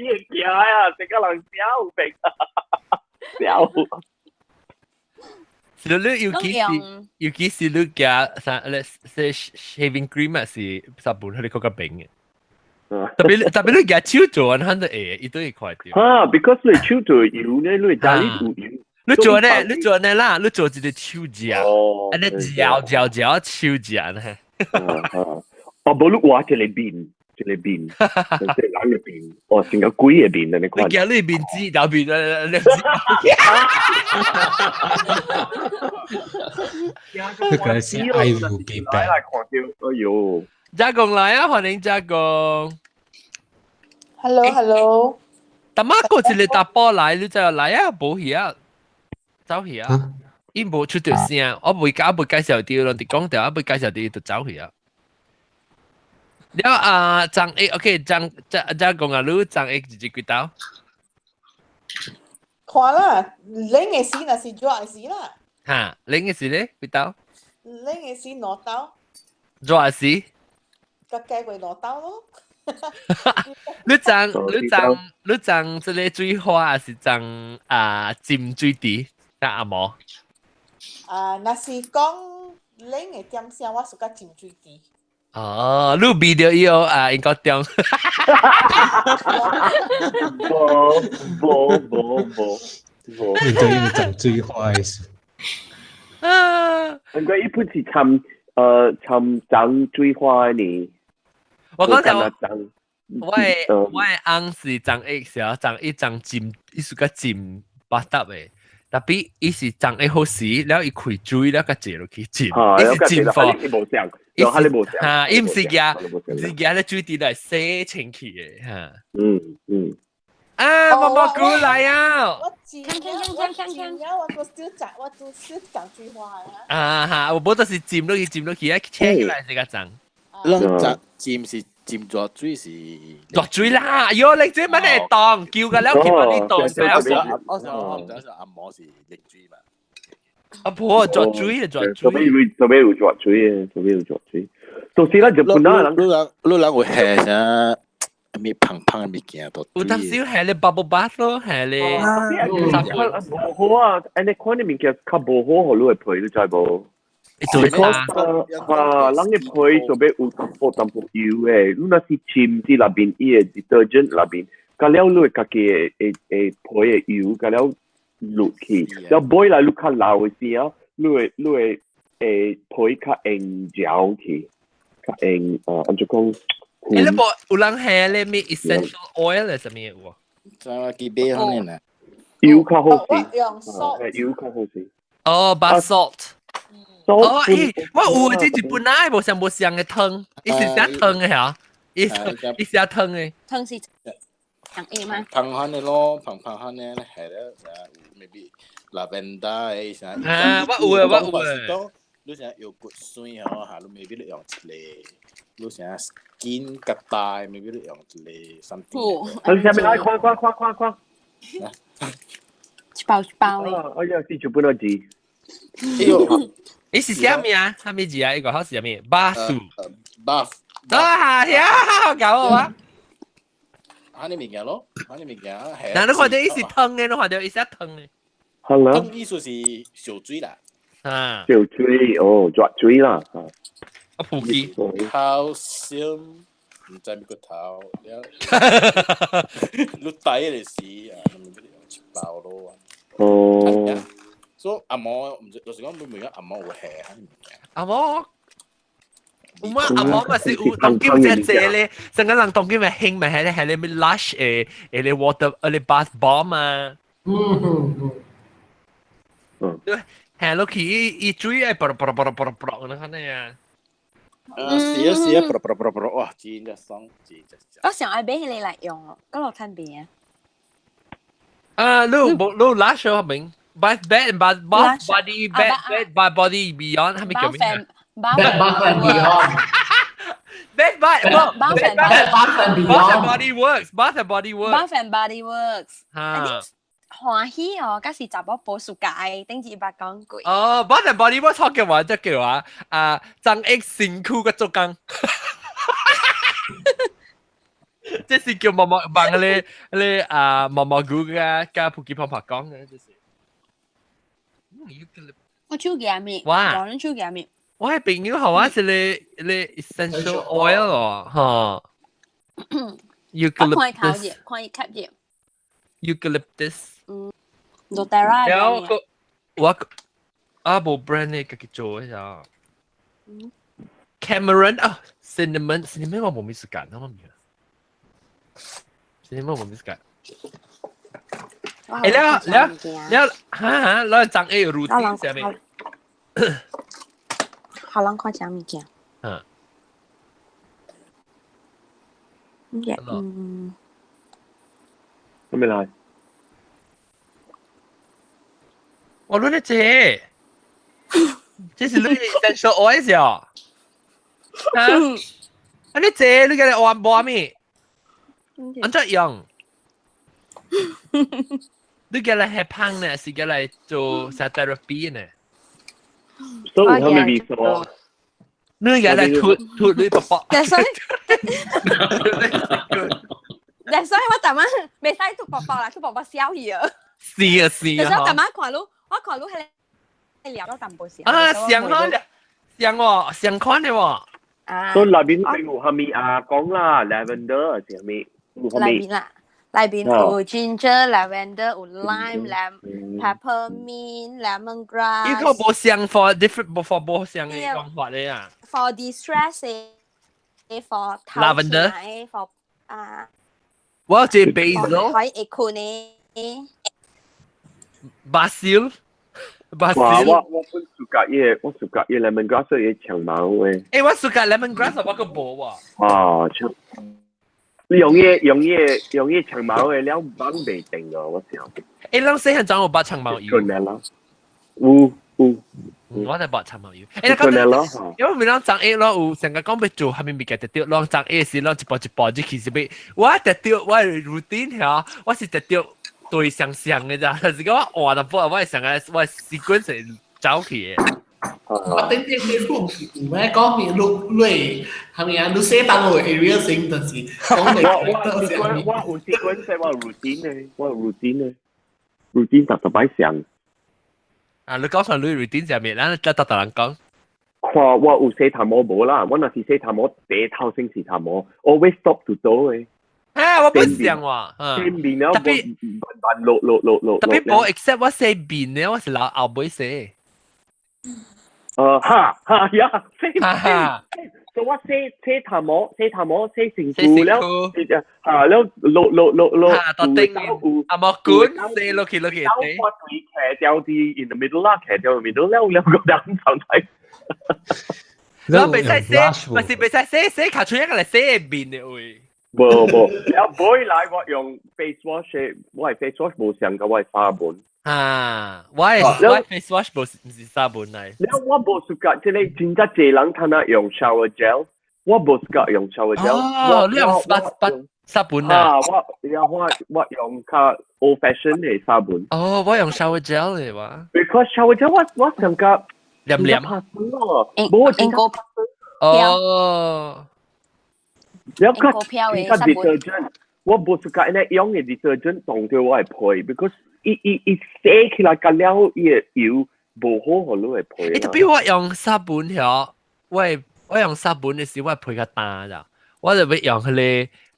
的鏡啊，成個人笑病，笑。
是你尤其是尤其是你加啥咧？是 shaving cream 啊，是砂盆，佢哋較較平嘅。特別特別你加手做，肯定會伊都會看著。
啊，because 你手做油咧，你家裡有油。
你做咧，你做咧啦，你做一個手夾，按呢嚼嚼嚼手夾呢。
哦，無你畫一個面，一個面，一個人的面，哦，成個鬼的面，你看。
你驚你面子，後面你。
這個是愛有幾百。
哎呦！
家公來啊，歡迎家公。
Hello，Hello。
大媽過一個查埔來，你就來啊，無去啊，走去啊。伊無出著聲，我未我未介紹著，攏佇講著，我未介紹著，伊就走去啊。了啊，張 A OK，張張張公啊，你張 A 一日幾刀？
看啦，冷的時若是熱的時啦。
哈，冷的時咧幾刀？
冷的時兩刀。
熱的時？
較加過兩刀咯。
你髒你髒你髒這個水花還是髒啊浸水池？啊阿毛？
啊，若是講冷的點聲，我喜歡浸水池。
哦，你味著伊哦啊，應該中。
無無無無無。
你對伊浸水花的事。
啊！
應該伊本是摻摻髒水花呢。
我講就我的翁是髒 X 啊，髒一髒浸，伊屬個浸 bathtub 的。特別伊是髒會好時，了伊開水了，佮坐落去浸，伊是浸貨。
伊是無像，
哈，伊毋是舉，是舉咧水池來洗清氣的，哈。
嗯嗯。
啊，毛毛菇來啊！
我浸，我浸，我都少髒，我都少髒水花啊。
啊哈，我無就是浸落去，浸落去啊，扯起來是較髒。
攏髒浸是浸熱水是
熱水啦！喲，你這乜嚟當叫個了，叫你當。
我想我唔知是按摩是熱水嘛？
阿婆作水啊，作
水。做咩會作水啊？做咩會作水？到時咧就本來人，
你人會下啥？咩胖胖嘅物件都。
有當時係咧 bubble bath 咯，係咧。
無好啊，安尼款嘅物件較無好，予你嘅皮，你知無？
做
啥？啊，人嘅皮做咩有淡薄淡薄油嘅？你若是浸佇內面，伊嘅 detergent 內面，加了你會家己嘅會會皮嘅油，加了落去，了尾來你較老嘅時候，你會皮較硬嚼去，較硬啊，按怎講？
你無有人係咧咩 essential oil 係啥物有？
知我記買可能啊，
油較好勢，
用 salt，
油較好勢。
哦，bath salt。哦，咦，我有這日本來無像無像嘅湯，伊是寫湯嘅嚇，伊寫湯嘅。
湯是湯液嗎？
芳香的咯，芳芳香的係咧，啥 maybe lavender 的啥。
啊，我有啊，我有啊。
你啥藥骨酸哦，嚇，你 maybe 你用一個，你啥 skin 較大，maybe 你用一個 something。
你啥物來？看看看看看。
一包一包的。
哎呀，是日本的字。
哎呦！
你是啥物啊？啥物字啊？伊個好是啥物？巴蘇。
buff。
啊呀，搞我啊！
哈你物件咯，哈你物件係。
嗱，你看到伊是湯的，你看到伊是湯的。
好啦。
湯意思是燒水啦。
啊。
燒水哦，熱水啦。
啊，普及。
頭先唔知邊個頭，你底嚟時啊，你咪用一包咯。
哦。
所以阿毛唔知，就是講每每個阿毛會下哈你物件。
阿毛。有嘛阿毛嘛是有當今只隻咧，成個人當今咪興咪係咧係咧咩 Lush 誒咧 water 誒咧 bath bomb 啊。
嗯嗯嗯。
嗯。
對，係落去伊水愛啵啵啵啵啵啵，你看那啊。
啊，是啊是啊，啵啵啵啵，哇，真正爽，真正。
我上愛買彼個來用哦，閣落趁邊啊？
啊，你無你 Lush 哦明，bath bed and bath bath body bed bed bath body beyond 係咪叫咩？
Bed Bath and Beyond.
Bed Bath
Bath and
Bath and
Bath and Body Works. Bath and Body Works.
Bath and Body Works.
嚇！
歡喜哦，嗰是查某保數界，頂住捌講過。
哦，Bath and Body Works 學嘅話即叫話啊，張 X 身軀個做工。這是叫毛毛幫咧咧啊毛毛菇加加普吉泡泡講嘅，這是。
我手機面，
哇！
有人手機面。
我係朋友好啊，是咧咧 essential oil 哦，嚇。
我看伊頭熱，看伊吸熱。
Eucalyptus。
嗯，doTERRA。
然後個我啊無 brand 咧，家己做嘅咋。Cameron 啊，cinnamon cinnamon 我冇咩時間，我唔記得。cinnamon 我冇咩時間。誒，了了了，哈哈，攞張 A routine 下面。
好人看啥物件？
嗯。
嗯。
咩來？
我攞你這，這是你 essential oil 啊？啊？啊你這你個按摩咩？按怎用？你叫來吃胖呢，是叫來做啥 therapy 呢？
所以有咩味素？
你而家嚟吐吐你卜卜。
但所以，但所以我逐晚袂使吐卜卜啦，吐卜卜消去啊。
是啊是啊。
但是我逐晚看你，我看你彼個聊到淡薄時。
啊，上款的，上喎，上款的喎。
啊。
所以內面有蝦米啊？講啦，lavender 是蝦米？
內面啦。內邊有 ginger、lavender、有 lime、lemon、peppermint、lemongrass。
呢個無相 for different for 無相嘅講法咧啊。
For distress 嘅，for
lavender
，for 啊。
我這 basil。
可以會困嘅。
Basil。
哇！我本暑假嘢，我暑假嘢 lemongrass 嘢長毛嘅。
誒，我暑假 lemongrass 我個無喎。
啊，長。你用嘢用嘢用嘢長毛嘅了，綁未定啊！我想。
誒，咱細漢陣有捌長毛油。
啦，有有。
我就捌長毛油。誒，因為咱長 A 咯，有成日講欲做，蝦米物件就對，咱長 A 時，咱一步一步就其實欲，我就對我 routine 嚇，我是就對對相相嘅咋，就是講我換淡薄，我會上個我習慣性走去嘅。
我頂啲 Facebook 是有咩講咪錄錄係咪啊？你寫到我 area 先，就是講你
我我有試過說我 routine 咧，我 routine 咧，routine 特特擺上。
啊，你講上你 routine 上面，咱得得人講。
看我有洗頭毛無啦，我若是洗頭毛，第一頭先洗頭毛，always stop to 倒嘅。
啊，我不想喎，
洗面了，特別慢慢落落落落。
特別無 except 我洗面咧，我是老後尾洗。
哈哈呀，洗哈，所以我洗洗頭毛，洗頭毛，洗身軀了，嚇了落落落落，
到頂阿毛管洗落去落去。
我對騎掉啲 in the middle 啦，騎掉 middle 了兩個兩層睇。
我袂使洗，唔是袂使洗洗，卡出一個嚟洗面的位。
無無，了尾來我用 face wash，我係 face wash 無上個我係沙本。
啊，我係我 face wash 無唔是沙本嚟。
了我無 suka，這個真正濟人通啊用 shower gel，我無 suka 用 shower gel。
哦，你用沙沙本啊？
啊，我了我我用較 old fashion 的沙本。
哦，我用 shower gel 的話。
Because shower gel 我我上個
黏黏。
無
英國
哦。
了較較 detergent，我無 suka 呢用的 detergent 當掉我的皮，because 伊伊伊洗起來個了，伊的油無好，予你的皮。
欸，特別我用沙本曉，我我用沙本的時，我皮較乾咋，我就欲用彼个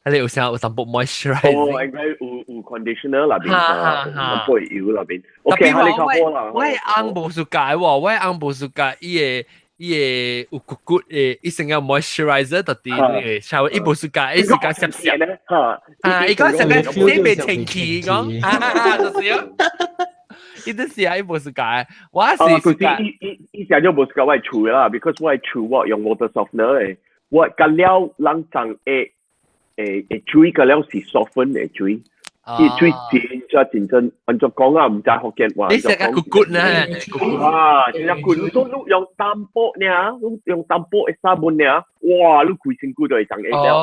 彼个有啥有淡薄 moisturizer。
哦，應該有有 conditioner 內邊，淡薄油內邊。OK，
特別我我的翁無 suka 喎，我的翁無 suka 伊的。伊會有骨骨的，伊成個 moisturizer 特啲嘅，稍微伊無 suka，伊 suka 濕濕。啊，伊講成個洗袂清氣，講，啊，就是啊，伊就是啊，伊無 suka，我是
suka。伊伊伊成咗無 suka 我的厝啦，because 我的厝我用 water softener 的，我隔了人長會會會水隔了是 soften 的水。伊水真正真正，按怎講啊？毋知福建話。
你食個骨骨呢？
啊，真正骨，你都你用淡薄爾，你用淡薄的沙本爾，哇！你規身軀都會長會了。
哦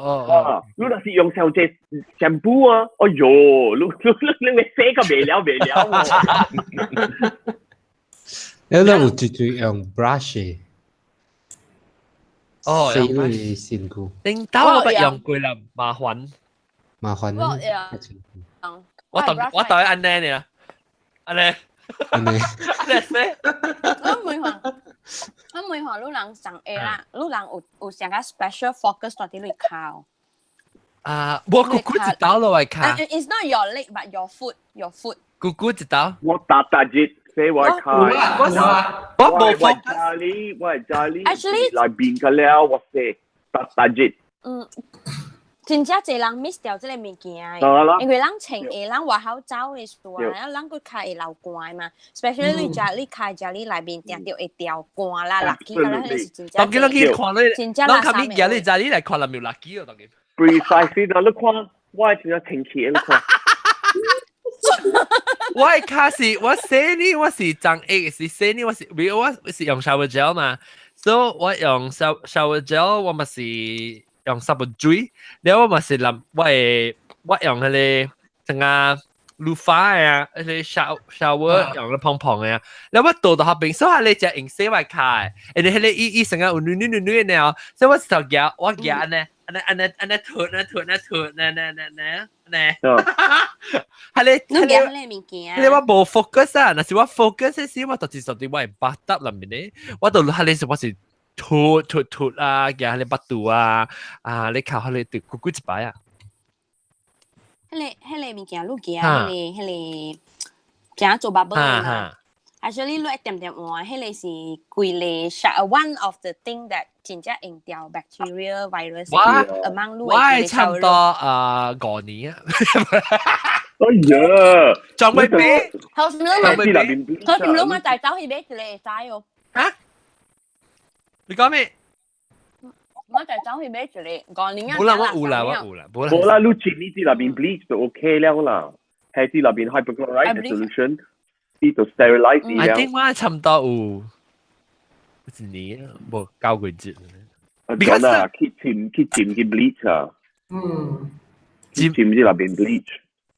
哦
哦。你若是用小隻 shampoo 啊，哎喲，你你你洗個袂了袂了。
你有最最用 brush
哦，
洗你身軀。
頂頭我捌用過啦，麻煩。
麻煩。
我當我當按呢呢，按呢，
按呢，
按呢洗。
我每項，我每項你人上下啦，你人有有上個 special focus 在佇你跤。
啊，我骨骨一刀落來跤。
It's not your leg, but your foot, your foot。
骨骨一刀。
我逐逐日洗我跤。
我我無
focus。家裡我家裡。
Actually，
內邊個了我洗逐逐日。
嗯。真正濟人 miss 掉這個物件，因為咱穿鞋，咱外口走的時候，然後咱閣較會流汗嘛。especially 你食你開食你內面定著會掉汗啦、垃圾啦，彼個是真正。
當今咱去看你，
真正
咱較物件你知你來看人有垃圾哦，當今。
Precisely 啦，你看我真正清氣，你看。
我的跤是，我洗呢，我是長下是洗呢，我是，比如我是用 shower gel 嘛，所以我用 shower gel，我嘛是。用沙本水，然後我嘛是淋我會我用彼個成個 loofah 啊，彼個 shower 用咧碰碰的啊，然後我倒到下邊，所以你只用洗我跤的，因為彼個伊伊成個有軟軟軟軟的哦，所以我就夾我夾按呢按呢按呢按呢塗呢塗呢塗呢呢呢呢呢，係你
你夾彼個物件，
彼個我無 focus 啊，若是我 focus 時，我就是佇我的 bathtub 內面咧，我就彼個是我是。塗塗塗啊，夾彼個腹肚啊，啊，你靠彼個對骨骨一擺啊。
彼個彼個物件，你夾彼個彼個，怎做 bubble 嘛？Actually，你一點點換，彼個是規個 one of the thing that 真正用掉 bacteria virus among
我係差唔多啊5年啊。
哎呀，
仲未俾？
頭先你咪，頭先你咪帶走去買一個會使哦。
嚇？你講咩？
我就走去買一個5年啊！
冇啦，我有啦，我有啦，
冇啦。你浸呢啲內邊 bleach 就 OK 了啦，係啲內邊 hypochlorite solution，啲就 sterilize
了。I think 我差唔多有一年，無9個月。
Because 啊，去浸去浸去 bleach 啊。浸浸啲內邊 bleach。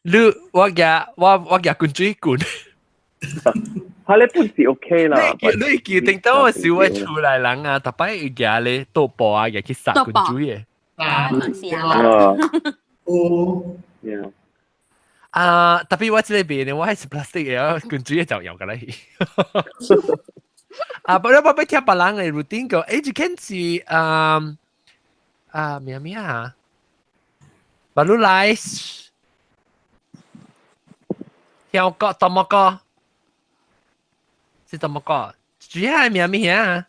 你我夾我我夾滾水罐。
佢咧本是 OK 啦。
你記定到我小我厝內人啊，特擺伊行咧賭博啊，入去殺滾水嘅。
啊，
啊，
哦，
啊，特別我這邊呢，我係是 plastic 嘅，滾水就用㗎啦。啊，不過我欲聽別人嘅 routine 個，誒，這間是啊啊咩咩啊？巴魯來，香港怎麼個？是怎麼個？主要係咩咩啊？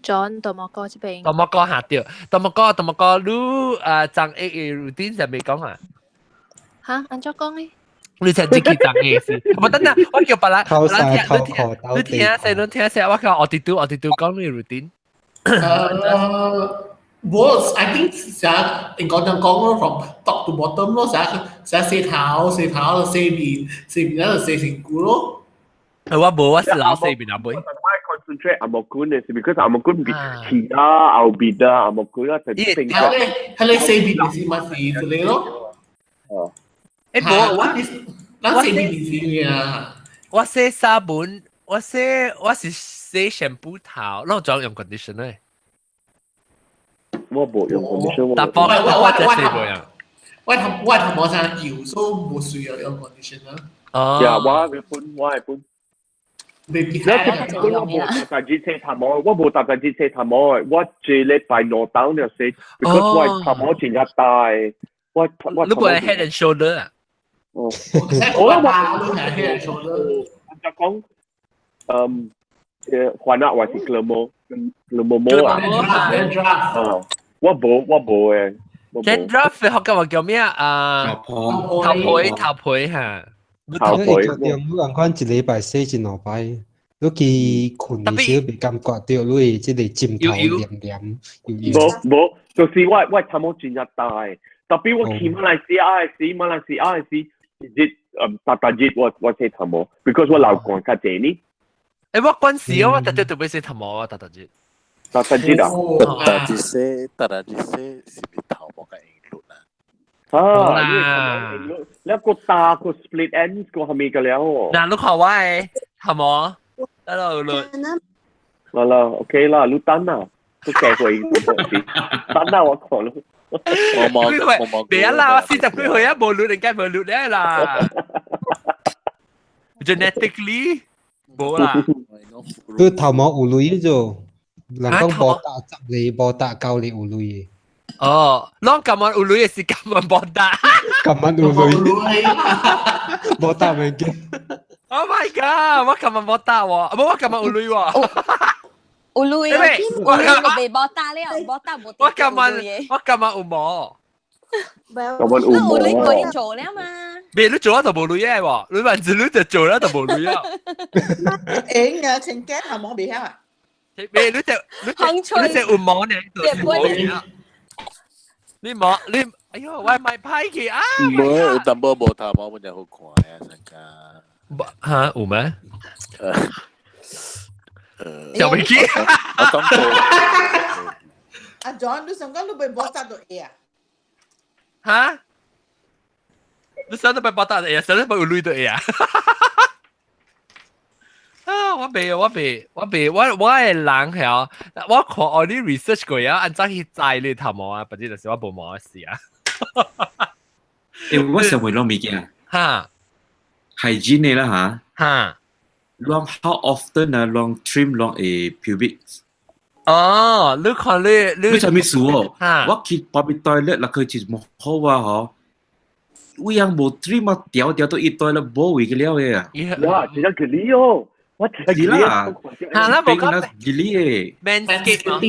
John 多麼哥這邊。
多麼哥下掉，多麼哥多麼哥，你啊張 A 嘅 routine 就未講啊？
嚇，按怎講呢？
你才自己講嘅是，我等下我叫別人，
頭三頭褲
你聽先，你聽先，我叫我哋都我哋都講你 routine。
我 I think 成應該咁講咯，from top to bottom 咯，成成洗頭洗頭洗面洗面然後洗身軀咯。
我無，我是老洗面阿妹。
我 concentrate 紅毛管嘅是，because 紅毛管比其他後邊啊紅毛管啊就
係係你洗面是咪是這個咯？
哦。
誒無，我
咱洗面是啊。
我洗沙本，我洗我是洗 shampoo 頭，我專用 conditioner。
我無用 conditioner。
但幫我就洗無用。
我頭毛生油，所以無需要用 conditioner。
哦。
呀，我嘅本我嘅本。
未必
係。我無逐日洗頭毛，我無逐日洗頭毛，我一禮拜兩頓就洗，because 我頭毛真正大。我
你無係 head and shoulder 啊？
哦，
我話我係 head and shoulder。
就講，嗯，還啊還是 glamor glamor 毛啊？啊，我無我無誒。
Dandruff 學嘅話叫咩啊？頭皮頭皮嚇。
頭皮。
你人看一禮拜洗一兩擺，你去睏的時候袂感覺到你的這個枕頭黏黏油油。
無無，就是我頭毛真正大，特別我去馬來西亞的時，馬來西亞的時，日逐逐日我洗頭毛，because 我流汗較濟呢。
誒，我關事啊，我特特特別洗頭毛啊，逐逐日。
逐逐日啊？
逐日洗，逐日洗是咪頭毛較用力啊？
啊，你個大個 split ends 個係咪個了？
嗱，你看我的頭毛，得咯，你。
啦啦，OK 啦，你等啊，都社會等啊，我看咯。
我冇，我冇。
別啦，我40幾歲啊，無女人家無女咧啦。Genetically 無啦。
佢頭毛有鐳做，人講無打10個，無打9個有鐳的。
哦，攏今晚有鐳的是今晚無打。
今晚有鐳，無打袂記。
Oh my god！我今晚無打喎，無我今晚有鐳喎。
有鐳，我未無打了，無打無。
我今晚有毛。
今晚有毛。
有鐳過去做了嘛？
未你做咗就無鐳嘅喎，你還是你就做咗就無鐳啊。
會啊，清潔頭毛袂曉啊？
未你就你就你就有毛呢？你毛你，哎喲，我買歹去啊！
無，有淡薄無頭毛，本就好看啊，成家。
嚇有咩？就未記。
我講過。
阿 John，你想講你被botak 就會啊？
嚇？你想都被 botak 就會啊？想都被有鐳就會啊？啊！我袂，我袂，我袂，我的人係我看我啲 research 過啊，按怎去摘你頭毛啊？反正就是我無毛的事啊。
誒，我想問攏物件。
哈
，hygiene 的啦嚇。
哈。
攏 how often 啊？攏 trim 攏會 pubic？
哦，你看你
你啥物事哦？我去 public toilet 啦，佢就冇好啊，嗬。有樣無 trim 啊，掉掉到一 toilet 無位個了嘅啊。
哇，真正吉利哦！我真
係啦，
嚇啦，無講
吉利嘅。
Manscape 咯，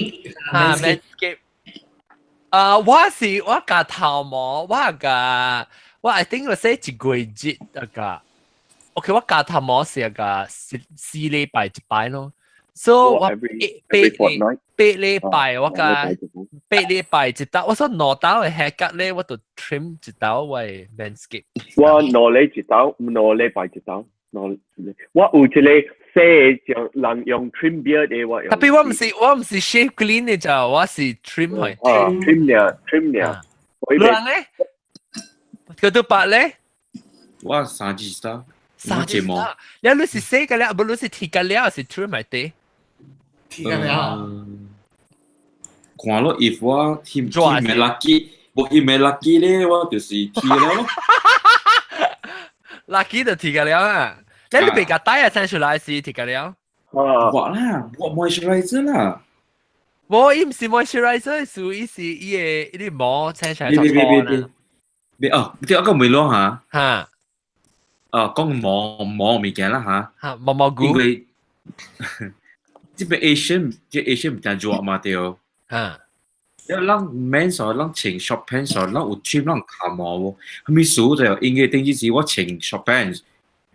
嚇 Manscape。啊，我是我鉸頭毛，我鉸我 I think 我洗一個月啊個。OK，我鉸頭毛是個4禮拜一擺咯。所以我8禮拜我鉸8禮拜一道，我說兩道的 haircut 咧，我就 trim 一道我的 Manscape。
我兩禮一道，兩禮拜一道，兩我有一個細就人用 trim beard 的我用。
特別我毋是 shave clean 的就，我是 trim 去。
啊，trim 爾，trim 爾。
你人咧？叫做白咧？
我3日一道。
三隻毛。你你是洗個了，不你是剃個了，是 trim 咪啲？
剃個了。
看咯，if 我剃剃咩 lucky，無剃咩 lucky 咧，我就是剃了咯。
lucky 就剃個了啊！你別個帶啊，生出來是剃個了。
我啦，我 moisturizer 啦。
無，伊毋是 moisturizer，是伊是伊個伊啲毛生出來。
別別別別別哦，你我講未攞嚇。
嚇。
哦，講毛毛物件啦嚇。
嚇，毛毛菇。
因為這邊 Asian，這 Asian 唔真熱嘛對。
嚇。
因為咱 men 所，咱穿 short pants 所，咱有 trim 咱卡毛喎。係咪數就因為頂陣時我穿 short pants，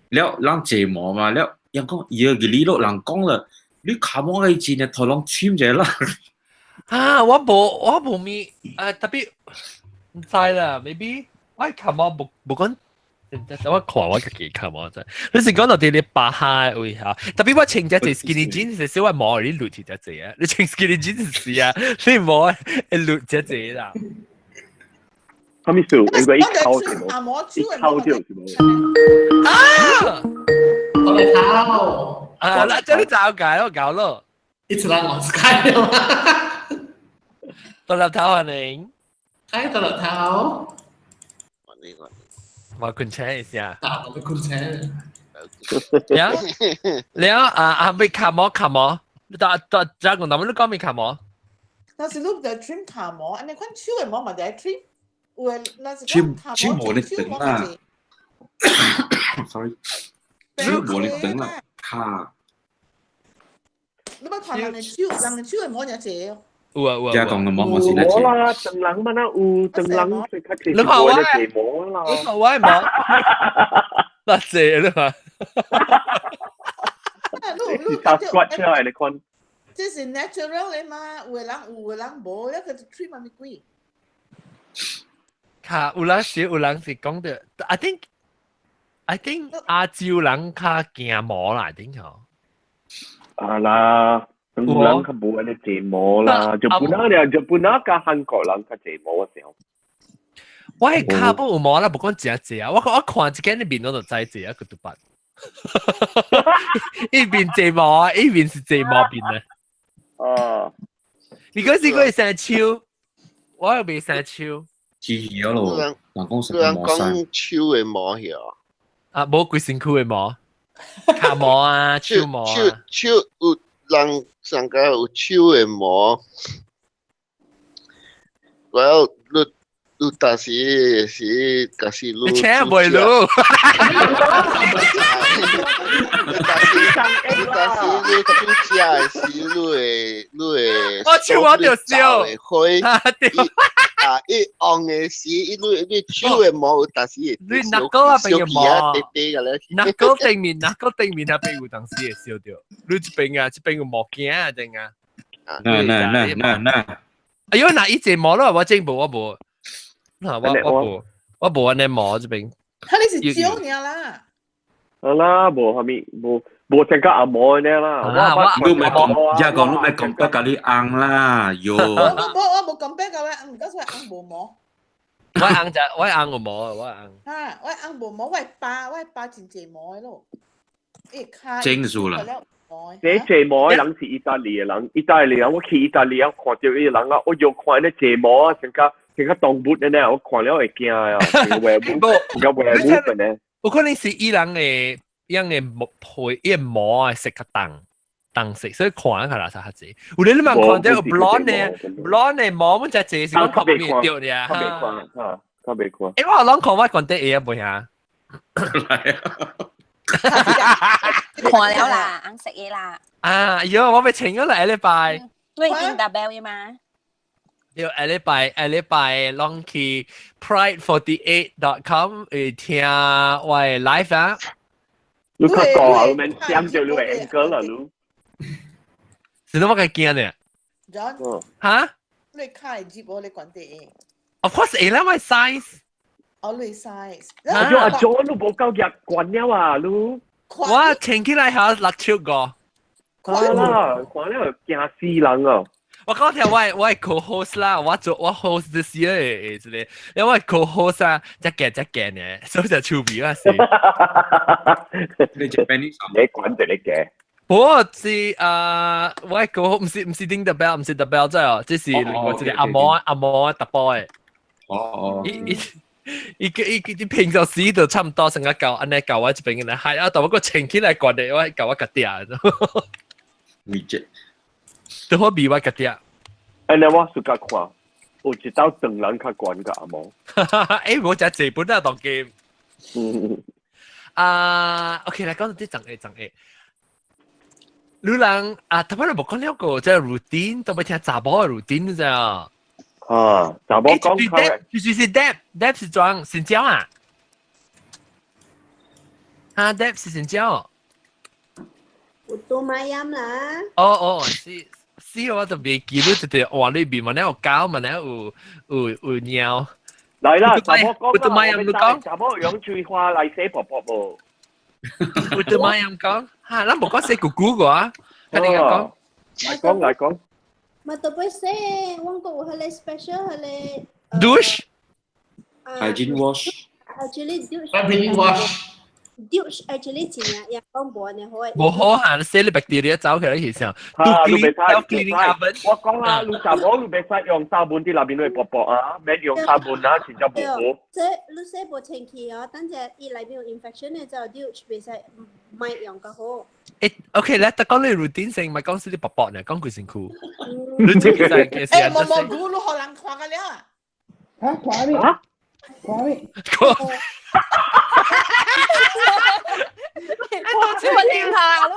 了咱這毛嘛，了人講伊個你咯，人講了，你卡毛嘅錢頭攏 trim 者啦。
啊，我無咪，特別唔知啦，maybe 我卡毛無無講。我看我自己卡毛真，你是講到啲你巴哈位嚇，特別我穿只隻 skinny jeans 是小我毛你擼住只隻啊，你穿 skinny jeans 是啊，你毛會擼只隻啦。
係咪數？應該一口是冇，一口就是冇。
啊！
我嚟頭。
啊！嗱，這你走解我搞咯。
一直來我開了嘛。
獨立頭歡迎。
開獨立頭。
我困車一下。
啊，我困車。
了了啊啊！未卡毛卡毛，你打打加工，那麼你講未卡毛？
那是你就 trim 卡毛，按呢款手的毛嘛就愛 trim，有的那是
講
卡毛
手無力
手毛
長啦。Sorry，手無力長啦，卡。
你捌看人的手，人的手的毛誠濟哦。
有啊有啊。
加工的毛嘛是
冇啦，長人嘛那有，長人最較濟
你看我
的毛啦。
你看我的毛，那濟了嘛？
你
是 scratch 啊，你看。
這是 natural 的嘛，有的人有，有的人無，那個 trim 嘛咪貴。
卡有人是有人是講的，I think 亞洲人較驚毛啦，頂吼。
啊啦，中國人較無按呢濟毛啦，日本人咧，日本人佮韓國人較濟毛嘅時候。
我係跤步有毛啦，無講誠濟啊！我看一間你面攏就知濟啊，佢都捌。一邊濟毛啊，一邊是濟毛面啊。
哦。
你嗰時佢會生手，我又未生手。
起咗咯，人講成
人講手的毛曉。
啊，無規身軀的毛，跤毛啊，手毛啊。
手手有人上個有手的毛，我要你。你但是是，假使你
你請袂滷。
但是你煮食的時，你會
我手我就燒
會啊！伊紅的時，你手的毛有，但是
你那個啊邊嘅毛，那個頂面，那個頂面啊邊有當時會燒著。你這邊啊，這邊有毛鏡啊，定啊。
那那那那那。
哎呦，那伊這毛咯，我真無，我無。嗱，我無按呢毛這邊。
他你是少爾啦。
好啦，無啥物，無成個阿毛呢啦。
我你咪講，也講你咪講不甲你紅啦，喲。
我無講白甲我紅，但是我紅無毛。
我紅就我紅有毛，我紅。
啊，我紅無毛，我爸真濟毛的咯。伊跤。
整數啦。
這濟毛的人是意大利的人，意大利人我去意大利啊，看著伊人啊，我又看那濟毛啊，成個成個動物的呢，我看了會驚啊，成個外母，成個外母的呢。
有可能是伊人的，伊人的毛皮，伊的毛啊色較重，重色，所以看較垃圾較濟。有你嘛看著 blonde 的，blonde 的毛，阮才濟是講看袂著爾。
較袂看，哈，較袂看。
欸，我攏看我講得會啊，袂啊？
看了啦，紅色的啦。
啊，喲，我欲穿咗來下禮拜。
你已經達標了嗎？
對，下禮拜下禮拜攏去 pride48.com 會聽我的 live 啊。
你較高啊，你免閃著你會 angle 啦，你。
是我該驚呢？
John，
哈？
你跤會入無？你管得？
Of course 會啦，我 size。
哦，你 size。
阿 Jo 阿 Jo，你無夠入慣了啊，你。
我穿起來還六尺五。
看啦，看了驚死人哦！
我講聽我係 co-host 啦，我做我 host this year 嘅這個，因為 co-host 啊，只鏡只鏡嘅，所以就趣味啊是。
你 Japanese
你管住你嘅。
我是啊，我個唔是叮 the bell，唔是 the bell 真係，這是另外一個阿毛阿毛特波嘅。
哦哦。
伊伊伊伊伊平常時就差唔多成個教按呢教我這邊嘅，係啊，但我個清起來管的，我教我家己啊。
Reject。
都好比我家己。
按呢我暑假看，有一道長人較懸個阿毛。
欸，我食這本啊，當機。啊，OK，來講到啲長嘅長嘅。你人啊，特別你無講了個，即係 routine，特別聽查某嘅 routine 啫。
啊，查某講
開，就是 Deb，Deb 是裝新椒啊。啊，Deb 是新椒。
有多買音啦。
哦哦，是是，我特別記得，就是哇，裏邊嘛，有狗嘛，有貓。
來啦，查某講
有多買音你講，
查某用水花來洗婆婆無？
有多買音講。嚇，咱無講洗姑姑個啊，跟你講。
來講來講。
嘛特別洗，我講有彼個 special 彼個。
Douche。
Hygiene wash。
Actually douche。
Hygiene wash。
Douche actually 真正也講無按呢好。
無好嚇，洗你 bacteria 走起來其實。
嚇，你袂使
cleaning oven。
我講啦，你查某你袂使用砂盆佇內面去薄薄啊，免用砂盆啊，真正無好。
這你洗無清氣哦，等陣伊內面有 infection 的就 douche 袂使莫用較好。
誒，OK 咧，但講你 routine 性，咪講是你薄薄呢，講規身軀。你自己在嘅時
誒，無無估你予人看個了啊？
嚇，看咩？看咩？
我只問點下咯。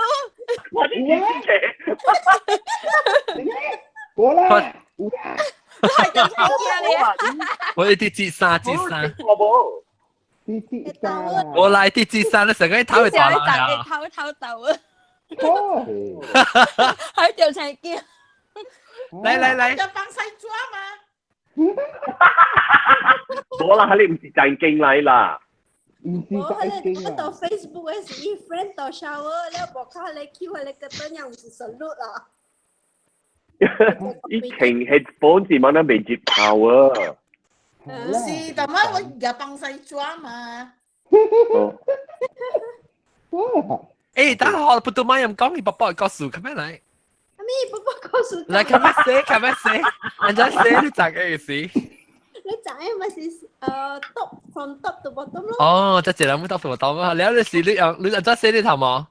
我啲嘢。
我啦。
我啲折衫折衫。
我冇。
啲折衫。
我來啲折衫，你成個頭會大啦。
偷偷豆啊！喺掉齊叫。
來來來。
就放西裝嘛。
冇啦，你唔是正經嚟啦。
唔是
我迄個我到 Facebook 的時，伊 friend 到 shower 了，無靠彼個 Q 彼個燈樣唔是 salute 啦。
以前 headphone 是乜都未接頭啊。
是，但係我也放西裝嘛。
誒，等下不到買人講，你爸爸告訴，咁樣來。
阿咪爸爸告訴。
來，咁樣寫，咁樣寫，人家寫你咋個意思？
你知影咪是top from top to bottom 咯。
哦，這一人 top to bottom 啊！了你是你用你怎洗你頭毛？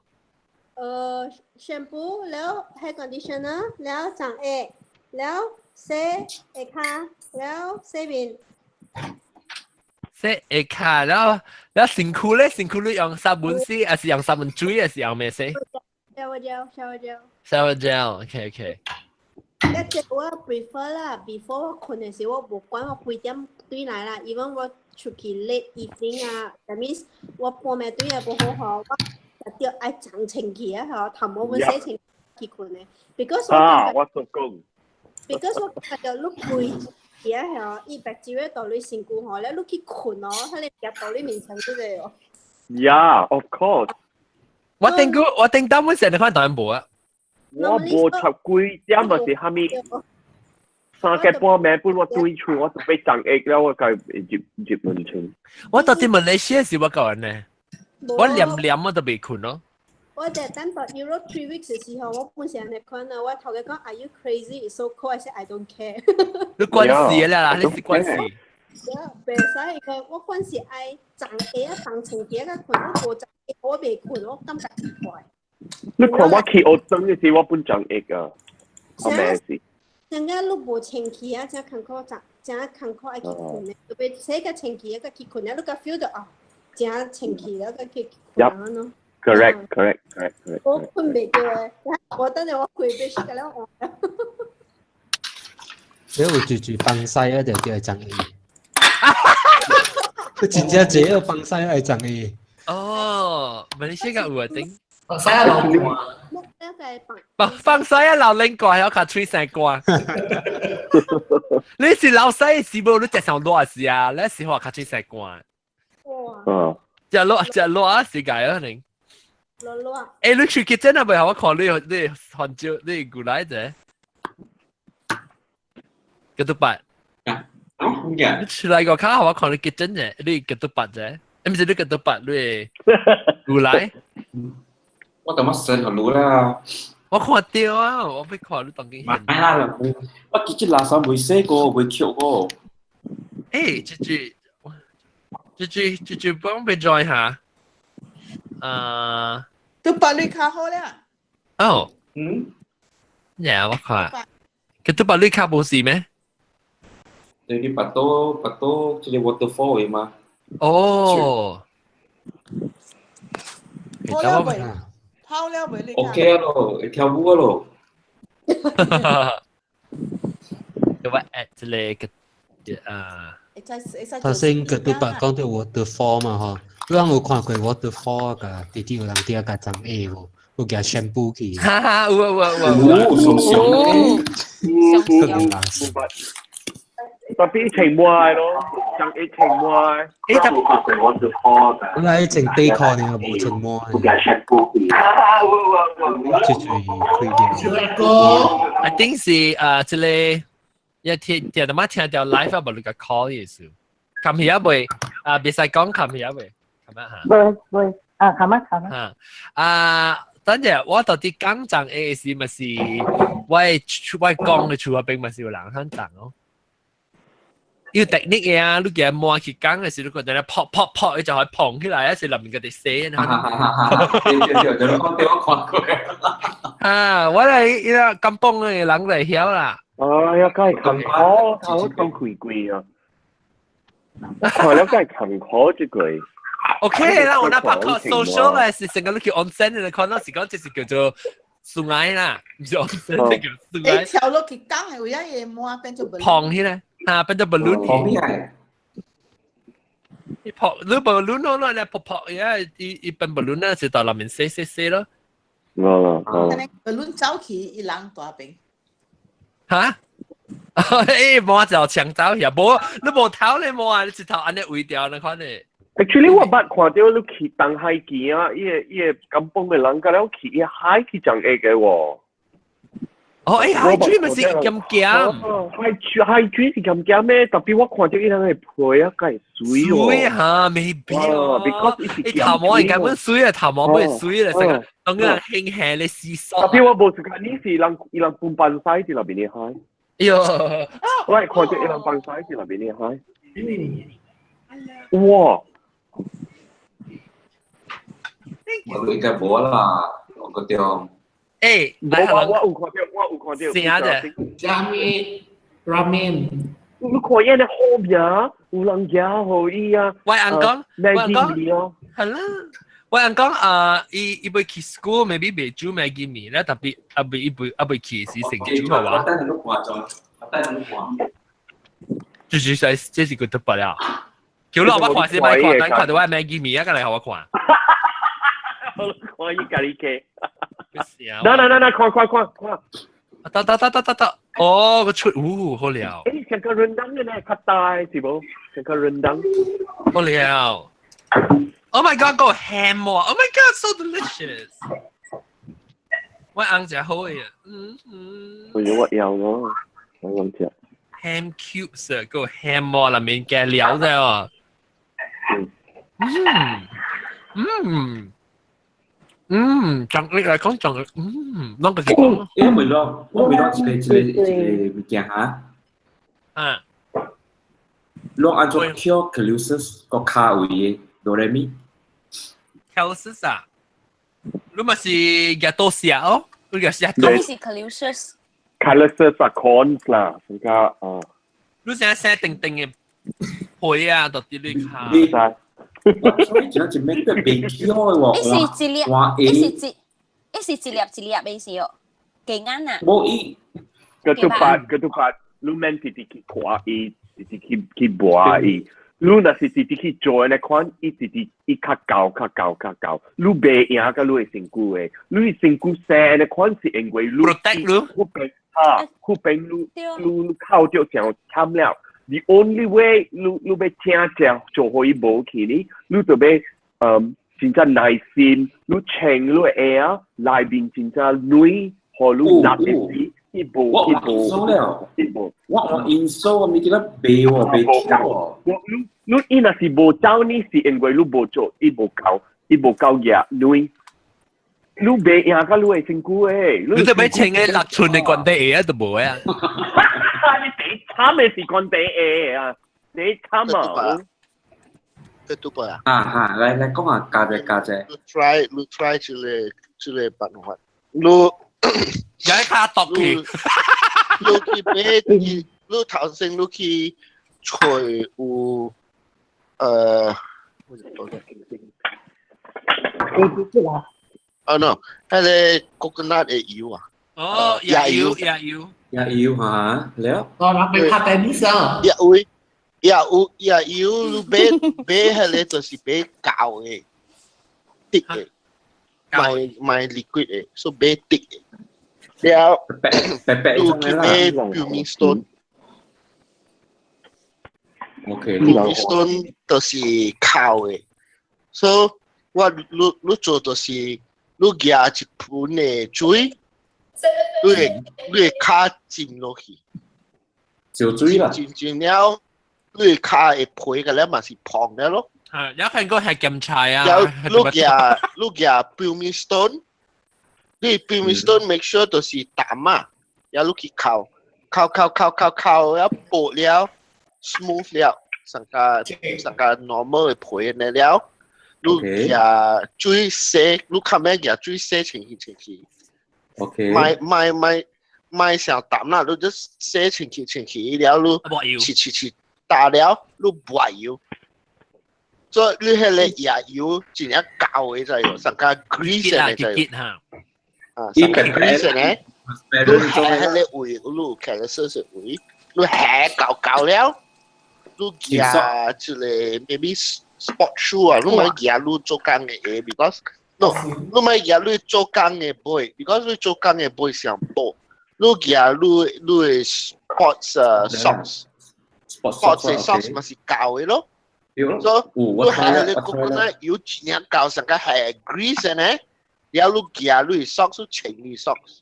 Shampoo 了 hair conditioner 了長下了洗下跤了洗面。
洗下跤了了身軀咧，身軀你用砂盆洗，還是用砂盆水，還是用咩洗
？Shower gel，shower gel。
Shower gel，OK OK。
一隻我 prefer 啦，before 我睏的時我無管我幾點轉來啦，even 我出去 late evening 啊，that means 我半暝轉來無好好，我一定愛長清氣啊，吼，頭毛阮洗清去睏的，because
啊，我做工。
because 我感覺你規氣啊，吼，伊 bacteria 到你身軀吼，咧你去睏哦，彼個夾到你面前這個哦。
Yeah, of course。
我頂過，我頂當本成日看當然無啊。
我無十幾點嘛是蝦米？三更半暝本我對厝，我準備長下了，我該入入門窗。
我到底馬來西亞時我教人呢，我連連我都未睏咯。
我就等到 Europe 3 weeks 的時候，我本身嚟看啊，我頭家講 Are you crazy? It's so cold. I said I don't care。
你關事啦，你是關事。
袂使個，我關是愛長下啊，長清潔啊，睏，我無長下我袂睏，我感覺奇怪。
你看我去學裝的時，我本長下啊，我咩事？
陣間你無清氣啊，真艱苦，真真艱苦愛去睏的，特別洗個清氣啊，閣去睏啊，你閣 feel 到啊，真清氣了，閣去睏啊咯。
Correct, correct, correct, correct。
我睏袂著的，我等下我開被死個了。
你有住住放西啊，就叫長下。佢真正這個放西愛長下。
哦，馬來西亞有啊頂。
放西啊流汗。
放放西啊流冷汗，我較吹生汗。你是流西是無？你食上熱是啊？你是話較吹生汗。
哦。
食熱食熱啊，是解可能。
熱熱。
欸，你出去真係袂好，我看你你韓照你過來者。Ketupat。
啊，唔嘅。
你出來個卡我看你結真啫，你 ketupat 啫，唔是你 ketupat，你如來。
我感覺神好滷啦。
我看到啊，我被看你當緊。
買啦，我記住垃圾未洗過，未捡過。
誒，這句，這句，這句幫被 join 下。啊。
都把你卡好了。
哦。
嗯。
呀，我看。佢都把你卡冇事咩？
你啲白刀白刀，這個 waterfall 嘅嘛？
哦。
好了未？好了未？你
OK 啊咯，會跳舞啊咯。
佢話 at 這個啊。
頭先佢都白講到 waterfall 嘛吼，你有看過 waterfall 㗎？弟弟有人佇遐共髒下無？有舉 shampoo 去。
哈哈，有有有有。
有，上上
嘅。
特別情歪咯，像一情歪。
誒，特
本來穿底褲呢，無穿襪。這就是開掉。
I think 是啊，這個一聽聽他媽聽到 live 啊，無你個 call 意思。冚起啊未？啊，別使講冚起啊未？冚啊嚇。
未未啊，冚啊冚啊。
啊，等陣我到底講真 A 是咪是我我講嘅厝邊咪是有人肯講哦？要 technique 嘅啊，你叫摸去講嘅時，你覺得咧撲撲撲，佢就可以膨起來，一時裡面佢哋死
啊。對對對，對我對我看過。
啊，我嚟依個金邦嘅人嚟曉啦。
哎呀，梗係勤苦，頭頭攰攰啊！看了梗係勤苦這句。
OK 啦，我那拍個 social 咧是成個都叫 onsen 嘅，看到是講這是叫做素矮啦，唔是 onsen，這叫素矮。
跳落去講係為咗嘢摸變做
膨起來。啊，變做 balloon。
膨起來。
你撲你 balloon 咯，你撲撲嘢，伊伊變 balloon 咧，是到內面洗洗洗咯。
哦哦。
balloon 走去一人大邊。
嚇？誒，摸就搶走去啊！無，你無頭你摸啊，你一頭按呢圍掉那款的。
Actually 我捌看到你去東海墘啊，伊個伊個甘榜的人，甲了去伊海去種下個喎。
哦，欸，海水咪是鹹鹹。
海水海水是鹹鹹咩？特別我看到伊人的皮啊，梗係水喎。
水嚇，未必哦。
because
伊頭毛應該本水啊，頭毛本水啦，成個當個輕輕咧洗手。
特別我無時間，你是人伊人分班西佇那邊的海。
哎呦！
我係看到伊人放西佇那邊的海。哇！
我應該無啦，我覺得。
欸，
我我有看到，我有看到。
啥子？
啥物 ramen？
你看伊個好名，有人夾予伊啊。
我翁講，我翁講，係啦。我翁講啊，伊伊欲去 school，maybe 袂煮 Maggi 麵咧，特別啊未伊未啊未去時成煮係嘛？
我等陣都看咗，我等陣都看。
就是係這是個特別了。叫老闆看先，莫看，等看到我 Maggi 麵啊，過來予我看。
我看伊家己嘅。
嗱
嗱嗱嗱，看看看看。
得得得得得得，哦，個出，嗚，好了。
欸，像個 rendang 嘅呢，較大是無？像個 rendang。
好了。Oh my god，個 ham 喎！Oh my god，so delicious。我翁食好嘅，嗯嗯。
我有我要咯，我諗食。
Ham cubes 個 ham 喎，裡面加料的哦。嗯嗯嗯，講你來講講，嗯，啷個是講？
因為咯，我未攞一個一個一個物件嚇。
啊。
攏按怎叫 calluses 個跤位的哆來咪？
Calluses 啊？你咪是日多食哦？你日食多？
你是 calluses。
Calluses 啊，corns 啦，成個啊。
你成日寫定定嘅皮啊，到啲你跤。
你所以真係咩都袂曉的喎。
伊是一粒，伊是一，伊是一粒一粒的是哦，雞眼啊。
無伊。
Ketupat，ketupat，你免直直去看伊，直直去去磨伊。你若是直直去做呢款，伊直直伊較厚較厚較厚，你袂贏甲你的身軀的，你的身軀生呢款是因為你
protect 你，
嗰邊哈，嗰邊你你靠著上慘了。The only way 你你欲請食做予伊無去呢，你就欲嗯真正耐心，你穿你的鞋啊，內面真正軟，予你納的時，伊無
我
伊無
數了，
伊無。
我我 install 我咪記得背喎，背跳喎。
我你你伊若是無走呢，是因為你無做，伊無夠，伊無夠額女。你袂贏甲你會辛苦誒。
你都欲穿个6寸的關底鞋啊，都無啊。
你第慘的是關底鞋啊，第慘啊！
這拄伯啊。
啊哈，來來講下家姐家姐。
你 try 你 try 這個這個辦法，你
有一卡毒去，
你去買，你頭先你去揣有啊 no，彼個 coconut 的油啊。
哦，椰油椰油。
椰油哈，了。
哦，人被拍 tennis 啊。
椰有椰有椰油，你買買彼個就是買膠的，thick 的，買買 liquid 的，所以買 thick 的。了，
白白
你去買 pumice stone。
OK。
pumice stone 就是膠的，所以我你你做就是你舉一盆的水，你會跤浸落去。
就水啦。
浸浸了，你跤會皮個了嘛是膨了咯。
啊，有看過係鹹菜啊。
了，你舉你舉 pumice stone，你 pumice stone make sure 就是淡啊，了你去敲，敲敲敲敲敲了薄了，smooth 了，成個成個 normal 的皮呢了，你舉水洗，你較尾舉水洗清氣清氣。
OK。
莫莫莫莫傷淡啦，你就洗清氣清氣了，你切切切打了，你抹油。所以你彼個椰油真正膠的知無？上較 grease 的知無？啊，上較 grease 的，你下彼個位，你有 calluses 的位，你下厚厚了，你舉一個 maybe sport shoe 啊，你莫舉你做工的鞋，because no，你莫舉你做工的鞋，because 你做工的鞋上薄，你舉你你的 sports socks，sports 的 socks 嘛是厚的咯。所以你下彼個 coconut 油真正厚，上較係 grease 呢，了你舉你 socks 穿你 socks。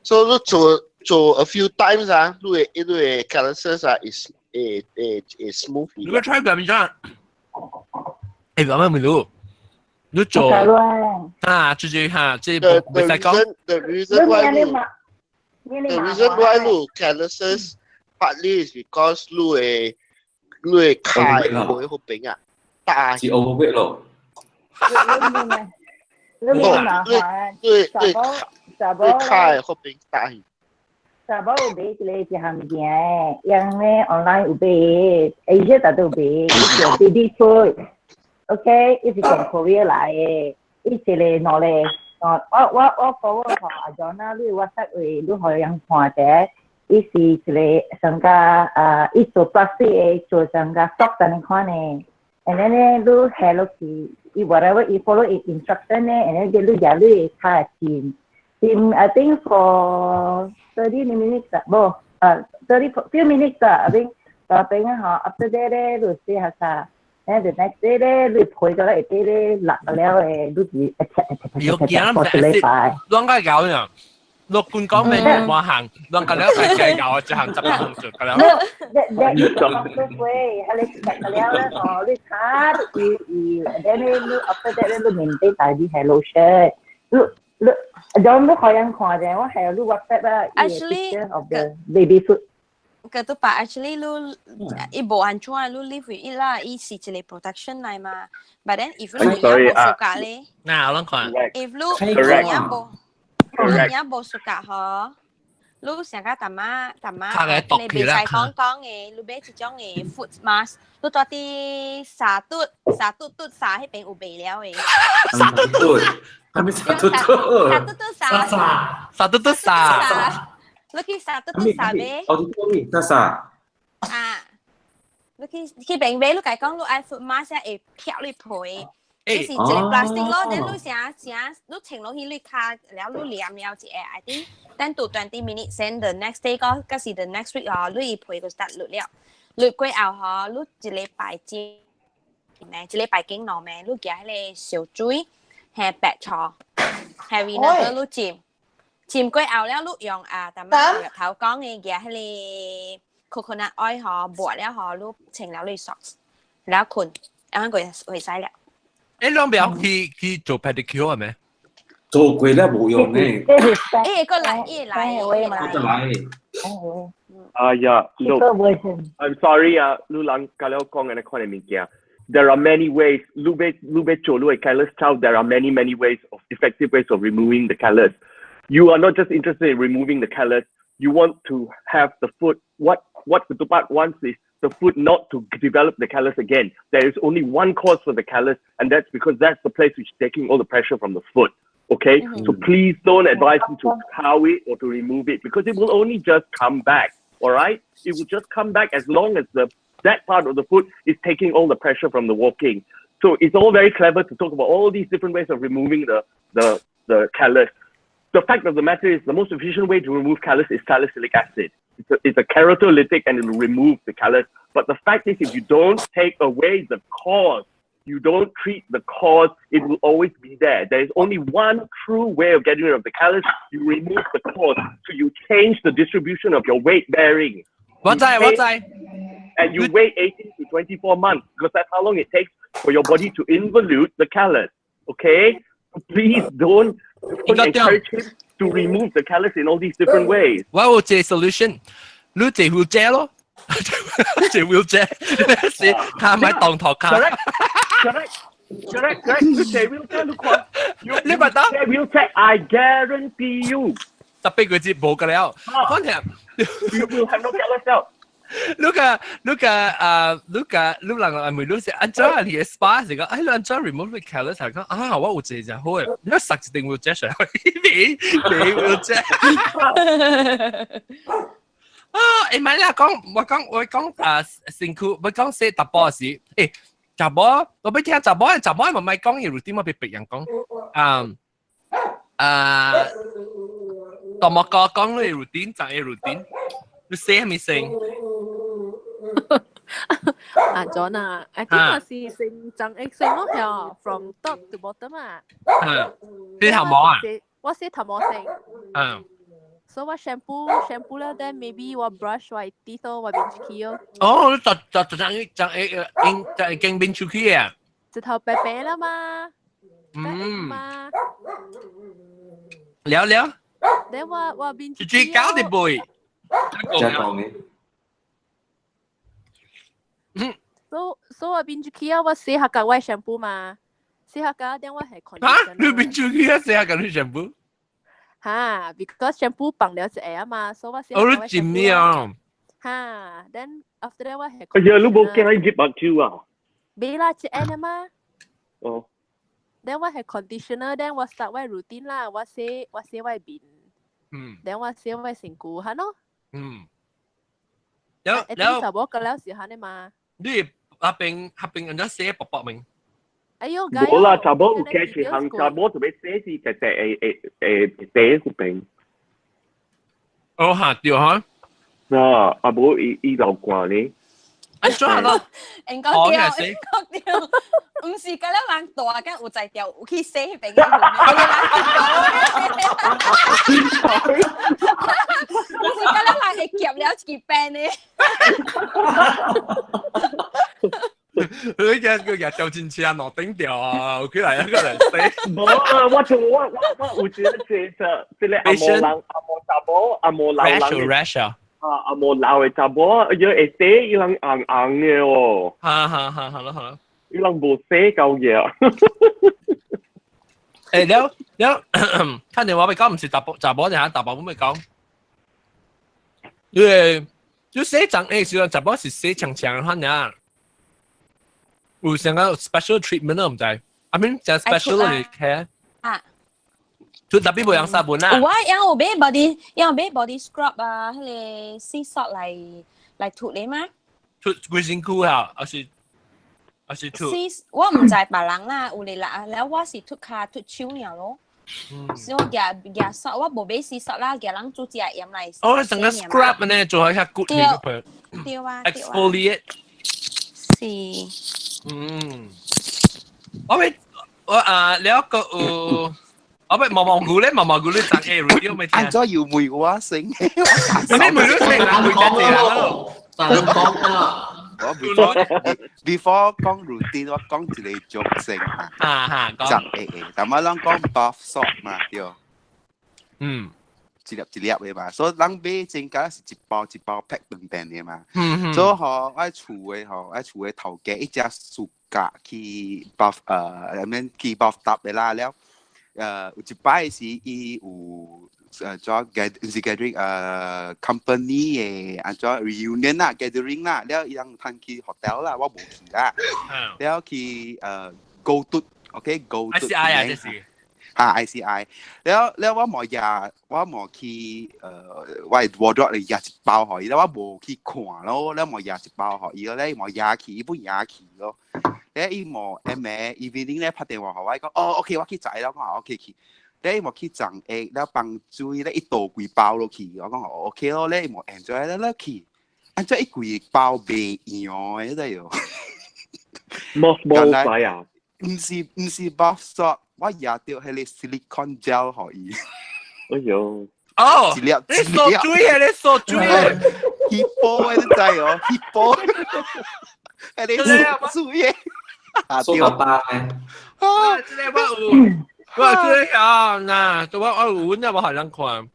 所以你做做 a few times 啊，你會你會 calluses 啊，is 會會會 smooth。
你個 try 過未啫？誒，咁樣咪咯，你做啊，就是哈，這
The
唔使講。
The reason why 你 calluses partly is because 你會你會跤會好扁啊，大。
是 overweight 咯。
你麻煩，
你你你跤會好扁大。
查某有買一個一項物件，用咧 online 有買，Asia 達都有買，伊叫 baby food，OK，伊是從 Korea 來的，伊一個兩個，哦，我我我 forward 予阿 John 啊，你 WhatsApp 位，你予人看者，伊是一個上加啊，伊做 plastic 的，做上加 soft 按呢款的，and then 咧，你下落去，伊 whatever 伊 follow 伊 instruction 咧，and then 你舉你跤浸。浸 I think for 30 minutes 啊，無，30 few minutes 啊，I think 大邊啊吼，after that 咧，你洗下衫，and the next day 咧，你皮咗咧會啲咧落了的，你就一切一切一切一切一禮拜。
啷個搞呀？六罐講明冇行，啷個了計搞，就行10行就個了。
That is the fastest way。係你食了咧，吼，你擦伊伊，then 你 after that 咧，你面對大啲係 lotion，你你，John 你可以看者，我係你 WhatsApp 啊
Actually，
of the baby food。
個都把 actually 你伊無安怎，你 live with 伊啦，伊是一個 protection 來嘛。But then if 你無 suka 咧，
嗱，我諗看。
if 你你也無，你也無 suka 嗬，你成個大媽大媽，你袂使講講的，你買一種的 foot mask，你蹛佇沙嘟沙嘟嘟沙彼邊有賣了的。
沙嘟嘟，係咪沙嘟嘟？
沙嘟嘟沙。
沙嘟嘟沙。
你去沙嘟嘟沙買。
我啲咩？沙沙。
啊，你去去邊買？你共伊講你愛 foot mask 會飄你皮。就是一個 plastic 咯，then 你成成你穿落去你跤了你黏了一下，I think 10 to 20 minutes then the next day 個，嗰是 the next week 哦，你皮就 start 落了，落過後吼，你一禮拜煎咩？一禮拜經兩咩？你舉彼個燒水，係白醋，係 vinegar 你浸，浸過後了，你用啊，但係入頭講嘅嘅迄個 coconut oil 嗬，抹了嗬，你穿了你 socks，了困，然後佢會使了。
誒，兩邊去做 pedicure 係咩？
做過了冇用呢。
誒，個來，伊來，伊來。
來。
哎呀，look, I'm sorry 啊，你人甲了講嘅那款嘅物件。There are many ways. 你欲做你 callus 走 there are many, many ways of effective ways of removing the callus. You are not just interested in removing the callus. You want to have the foot. What the Tupac wants is the foot not to develop the callus again. There is only one cause for the callus, and that's because that's the place which is taking all the pressure from the foot. Okay, so please don't advise him to cow it or to remove it because it will only just come back. All right, it will just come back as long as the that part of the foot is taking all the pressure from the walking. So it's all very clever to talk about all these different ways of removing the callus. The fact of the matter is the most efficient way to remove callus is salicylic acid. It's a keratolytic and it will remove the callus. But the fact is, if you don't take away the cause, you don't treat the cause, it will always be there. There is only one true way of getting rid of the callus. You remove the cause. So you change the distribution of your weight bearing.
我知我知。
And you wait 18 to 24 months because that's how long it takes for your body to involute the callus. Okay? Please don't encourage him to remove the callus in all these different ways.
我有一個 solution，你坐 wheelchair 咯，坐 wheelchair，是跤咪當托跤。
Correct, correct, correct, correct. 你坐 wheelchair，你看，
你咪得
坐 wheelchair, I guarantee you。
特別佢節冇㗎了，反正
you will have no callus out。
你個你個啊，你個你人係咪你是按怎你嘅 spa 是講，哎你按怎 remove the callus 係講啊，我有一個就好嘅，你實一定 wheelchair 上去，你 wheelchair。啊，誒唔係啦，講我講我講啊，身軀我講洗查埔時，誒查某我欲聽查某，查某咪咪講伊 routine 我俾別人講，啊啊，大莫哥講你 routine 就係 routine，你洗係咪先？
啊，John 啊，I think 我是成層 X 咯，係 from top to bottom 啊。
嗯，你頭毛啊？
我洗頭毛先。所以我 shampoo shampoo 了，then maybe 我 brush 我 teeth 咯，我面出去咯。
哦，你就就就就就應就經面出去啊？
舌頭白白啦嘛。嘛。
了了。
then 我面
出去搞啲背。
再講嘅。
所以我面出去啊，我洗下個我 shampoo 嘛，洗下個，then 我係
嚇，你面出去啊，洗下個你 shampoo？
嚇，because shampoo 放了一下啊嘛，所以我洗。
哦，你浸咩啊？
嚇，then after that 我係。
哎呀，你冇驚入目睭啊？
未啦，一下嘛。
哦。
then 我係 conditioner，then 我 start 我 routine 啦，我洗我面。then 我洗我身軀，嚇咯。
有
有。查某個了時下呢嘛。
你阿邊阿邊人家寫薄薄明。
哎喲，
冇啦，查某有加一項，查某特別洗是直直會會會洗嗰邊。
哦嚇，對嚇。
啊，啊無伊伊流汗呢。
哎，怎咯？
應該對，應該對，毋是甲了人大甲有才調，有去洗彼邊嘅。毋是甲了人會夾了一支邊的。
佢嘅佢日就戰車落頂掉啊！佢嚟一個嚟死。
無啊！我做我我我有一個這這這個阿毛人阿毛查某阿毛老人。
Rash 啊！
啊阿毛老的查某，伊會洗伊人紅紅的哦。
哈哈哈！好啦好啦。
伊人無洗夠嘢。
誒，了了，看電話咪講唔是查某查某定係查某咪講？因為你洗髒誒，時陣查某是洗長長款爾。有成個 special treatment 都唔知，I mean 就 special 嚟 care。
啊。
就特別冇用砂盆啦。
有啊，有買 body，有買 body scrub 啊，彼個 sea salt 來塗咧嗎？
塗規身軀啊，還是塗？
我毋知別人啦，有咧啦，了我是塗跤塗手爾咯。所以我舉舉 salt，我無買 sea salt 啦，舉人煮食鹽來。
哦，成個 scrub 呢，做下較 good
對。對啊。
Exfoliate。
是。
嗯，我咪我啊，了個有，我咪毛毛菇咧，毛毛菇你賺 A radio 咪聽。
按咗要梅我成，
你梅都成啦，梅得啦。
但講啊。
我 before 講 routine，我講一個 joke 先
啊。啊哈，
講。十個，但我攏講 bath salt 嘛，對。
嗯。
一粒一粒的嘛，所以人買真假是一包一包 pack 飯店的嘛。所以吼，我厝的吼，我厝的頭家一隻暑假去 bath I mean 去 bathtub 的啦了。有一擺是伊有做 get 唔是 gathering company 的按怎 reunion 啦 gathering 啦，了伊人通去 hotel 啦，我無去啦。了去go to，OK go to。
ICI 啊，這是。
嚇 ICI，了了我無也，我無去我 wardrobe 裡也一包予伊，了我無去看咯，了無也一包予伊咯，咧無也去，伊本也去咯。咧伊無暗暝 evening 咧拍電話予我，伊講哦 OK，我去載啦，我講 OK 去。咧伊無去送下，了放水咧伊倒規包落去，我講哦 OK 咯，咧伊無 enjoy 咧落去，按怎伊規包袂用的，你知喲？
冇冇啊！
毋是 bath salt，我攑著彼個 silicone gel 予伊。
哎喲！
哦，
一粒
你索水啊！你索水啊！
hippo 的你知哦，hippo，彼個索水的。啊
對。蘇打咧。
啊，這個我有，我這個啊，嗱，我有阮也無予人看。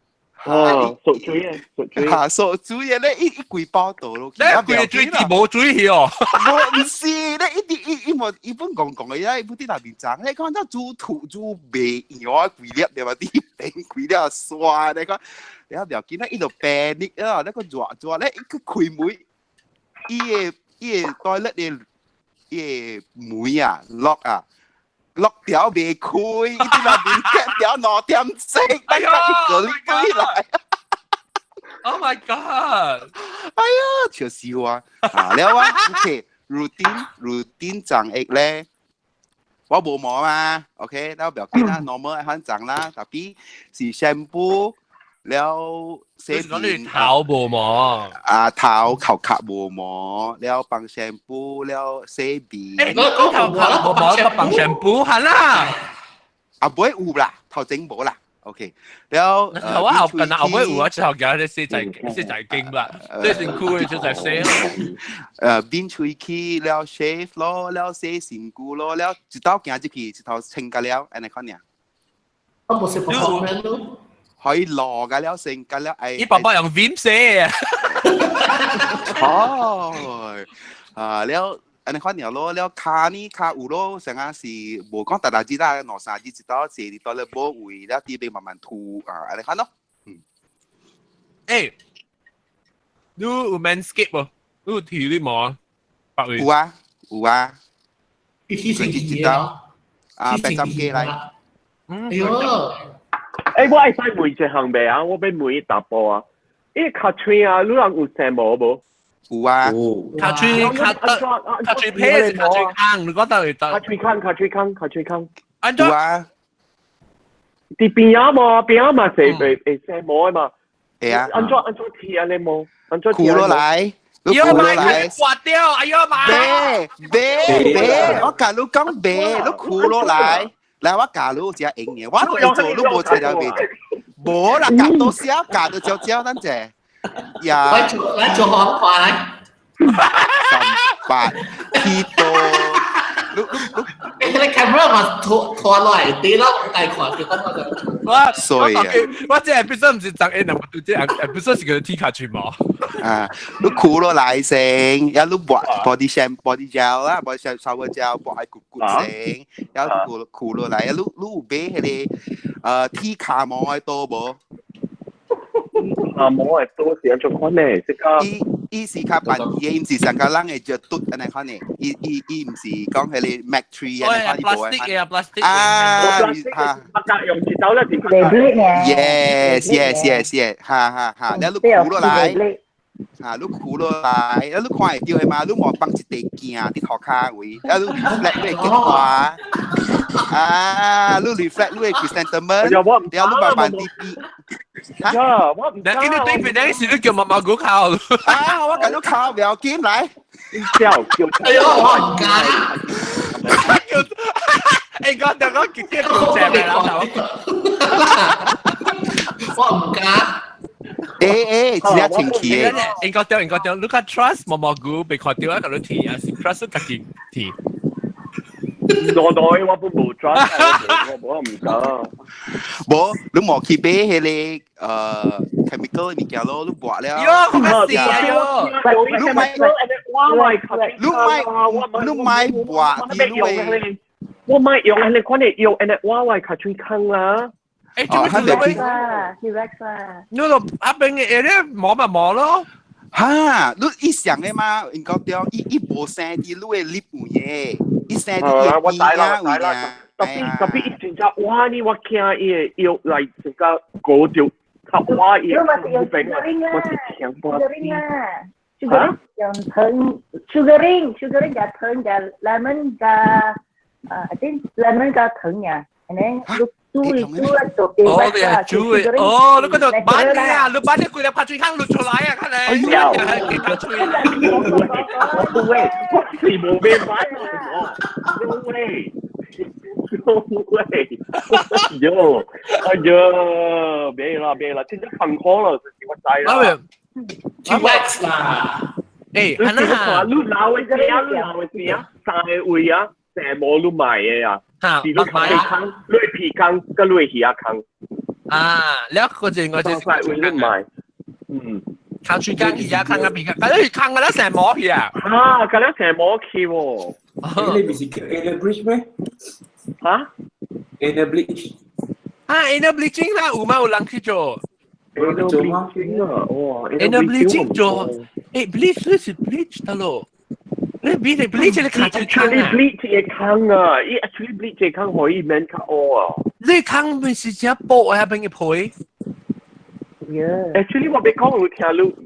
哦，索水啊，索水。
嚇，索水啊！咧一規包倒落去，
你規水滴無水去哦。
無，毋是，咧一啲伊伊無伊本戇戇的，伊本佇內面長，你看這煮土煮袂用啊，規粒對吧？佇邊規粒沙，你看，你不要緊，咧伊就 panic 啊，你個熱熱咧，伊去開門，伊個 toilet 的伊個門啊，lock 啊。lock 條未開，伊佇內面夾條2點鐘，等下一個禮拜來。
Oh my god！
哎呀，笑死我！啊，了我 OK routine routine 長液咧，我無毛嘛，OK，了不要緊啦，normal 反正啦，tapi 是 shampoo 了洗
面頭無毛
啊，頭頭殼無毛，了放 shampoo 了洗面。
誒，我頭殼無毛，我放 shampoo 係啦。
啊，尾有啦，頭前無啦。OK，了
我後近後尾有啊，之後記得洗仔洗仔經啦，洗身軀的就在洗。
面喙齒了 shave 咯，了洗身軀咯，了一道行入去，一頭清甲了，按呢款爾。
我無是寶寶咩咯？
可以落甲了，成甲了，哎。
伊爸爸用 Vim 洗啊。
哦，啊了。按呢款爾咯，了跤呢跤有咯，成啊是無講逐日啦，兩三日一道坐佇倒咧無位，了佇邊慢慢吐啊，按呢款咯。
嗯。欸，你有 Manscape 無？你有剃你毛？白
有啊，有啊。
一
一道啊，80幾來。
哎喲！
欸，我會使問一項未啊？我欲問伊淡薄啊。伊尻喙啊，你人有生毛無？
有啊，
尻喙尻得尻喙皮是尻喙空，你講到會得？
尻喙空，尻喙空，尻喙空。
按怎
有啊？
佇邊仔無，邊仔嘛是會會生毛的嘛。
會啊。
按怎按怎剃按呢毛？按怎
剃落來？你苦落來。
刮掉，哎呀媽！
別別別，我共你講別，你苦落來。來，我教你有只用的，我都會做，你無揣了未？無啦，教多少，教到少少，等者。呀！
來做來做好快。
三八七多，你你
你，你 camera 嘛拖拖落來，啲咯大款，佢講我就。
我
所以啊，
我這 episode 毋是十一，我這 episode 是叫剃尻喙毛。
啊，你苦落來先，然後你抹 body shampoo、body gel 啦，body shower gel 抹喺骨骨先，然後苦苦落來，你你有買彼個剃跤毛的刀無？
啊，毛的刀是按怎款呢？這個
伊伊是較便宜，伊毋是上較人會就嘟按呢款的，伊伊伊毋是講彼個 Mac 3 按呢款，伊無
plastic 的 plastic
啊，
哈，用一刀咧，
Yes yes yes yes，哈哈哈，了你苦落來，啊，你苦落來，了你看會著的嘛？你無放一塊鏡佇塗跤位，了你 reflect 你會激花，啊，你 reflect 你的 chrysanthemum，了你慢慢啲啲。
呀，我唔
你見你對面那時你叫媽媽哥哭。
啊，我共你哭，不要緊，來。
叫叫。
哎喲，我唔敢。
欸，我等我結結講正嘅啦，
我唔敢。
欸欸，真正清氣嘅。
應該對，應該對，你看 trust 毛毛菇被看到啊，個你提啊，是 trust 家己提。
我袋我都冇 trust，我唔敢。
無，你莫去買彼個chemical 物件咯，你抹了。
喲，好死啊喲！
你買，你買，你買抹啲你
我買用係你看你用，誒，我我較吹坑啦。
誒，做咩做咩？
啦，relax 啦。
你就阿邊嘅嘢摸咪摸咯。
哈，你伊想的嘛，應該對，伊伊無生佇你的 lip 有嘢，伊生佇伊的
邊仔有嘢。特別特別伊真正哇呢，我驚伊的藥來真正高掉，較哇伊的病，我是聽半死。
嚇？用糖，sugaring，sugaring 加糖加 lemon 加，啊，I think lemon 加糖呀，and then 煮煮來做
哦，你係煮嘅，哦，你嗰度擺咩啊？你擺啲攰嚟拍嘴坑露出來啊！看你，係幾拍嘴？
喂，我是無咩擺，no way，no way，喲，哎呀，別啦別啦，真正坎坷了，這是我知啦。
wax 啦，
誒，係啦，
你老嘅時啊，你老嘅時啊，三個位啊，成毛你賣嘅啊。
嚇，
是你皮坑，你皮坑，佮你魚仔坑。
啊，了個陣我就
塊位你賣，嗯，
坑水坑、魚仔坑啊皮坑，咁你坑個咧成毛去啊？
啊，咁樣成毛去喎。
你唔是叫 Anna Bridge 咩？
嚇
？Anna Bridge。
啊，Anna Bleaching 啦，有嗎？有人去做？
有人做嗎？哇
！Anna Bleaching 做，誒，bleach 你是 bleach 得咯。你 bleach bleach 你卡住坑啊
！bleach 嘅坑啊，伊 actually bleach 嘅坑可以免較烏啊。
你坑咪是只薄啊，邊個皮
？Actually 我欲講有聽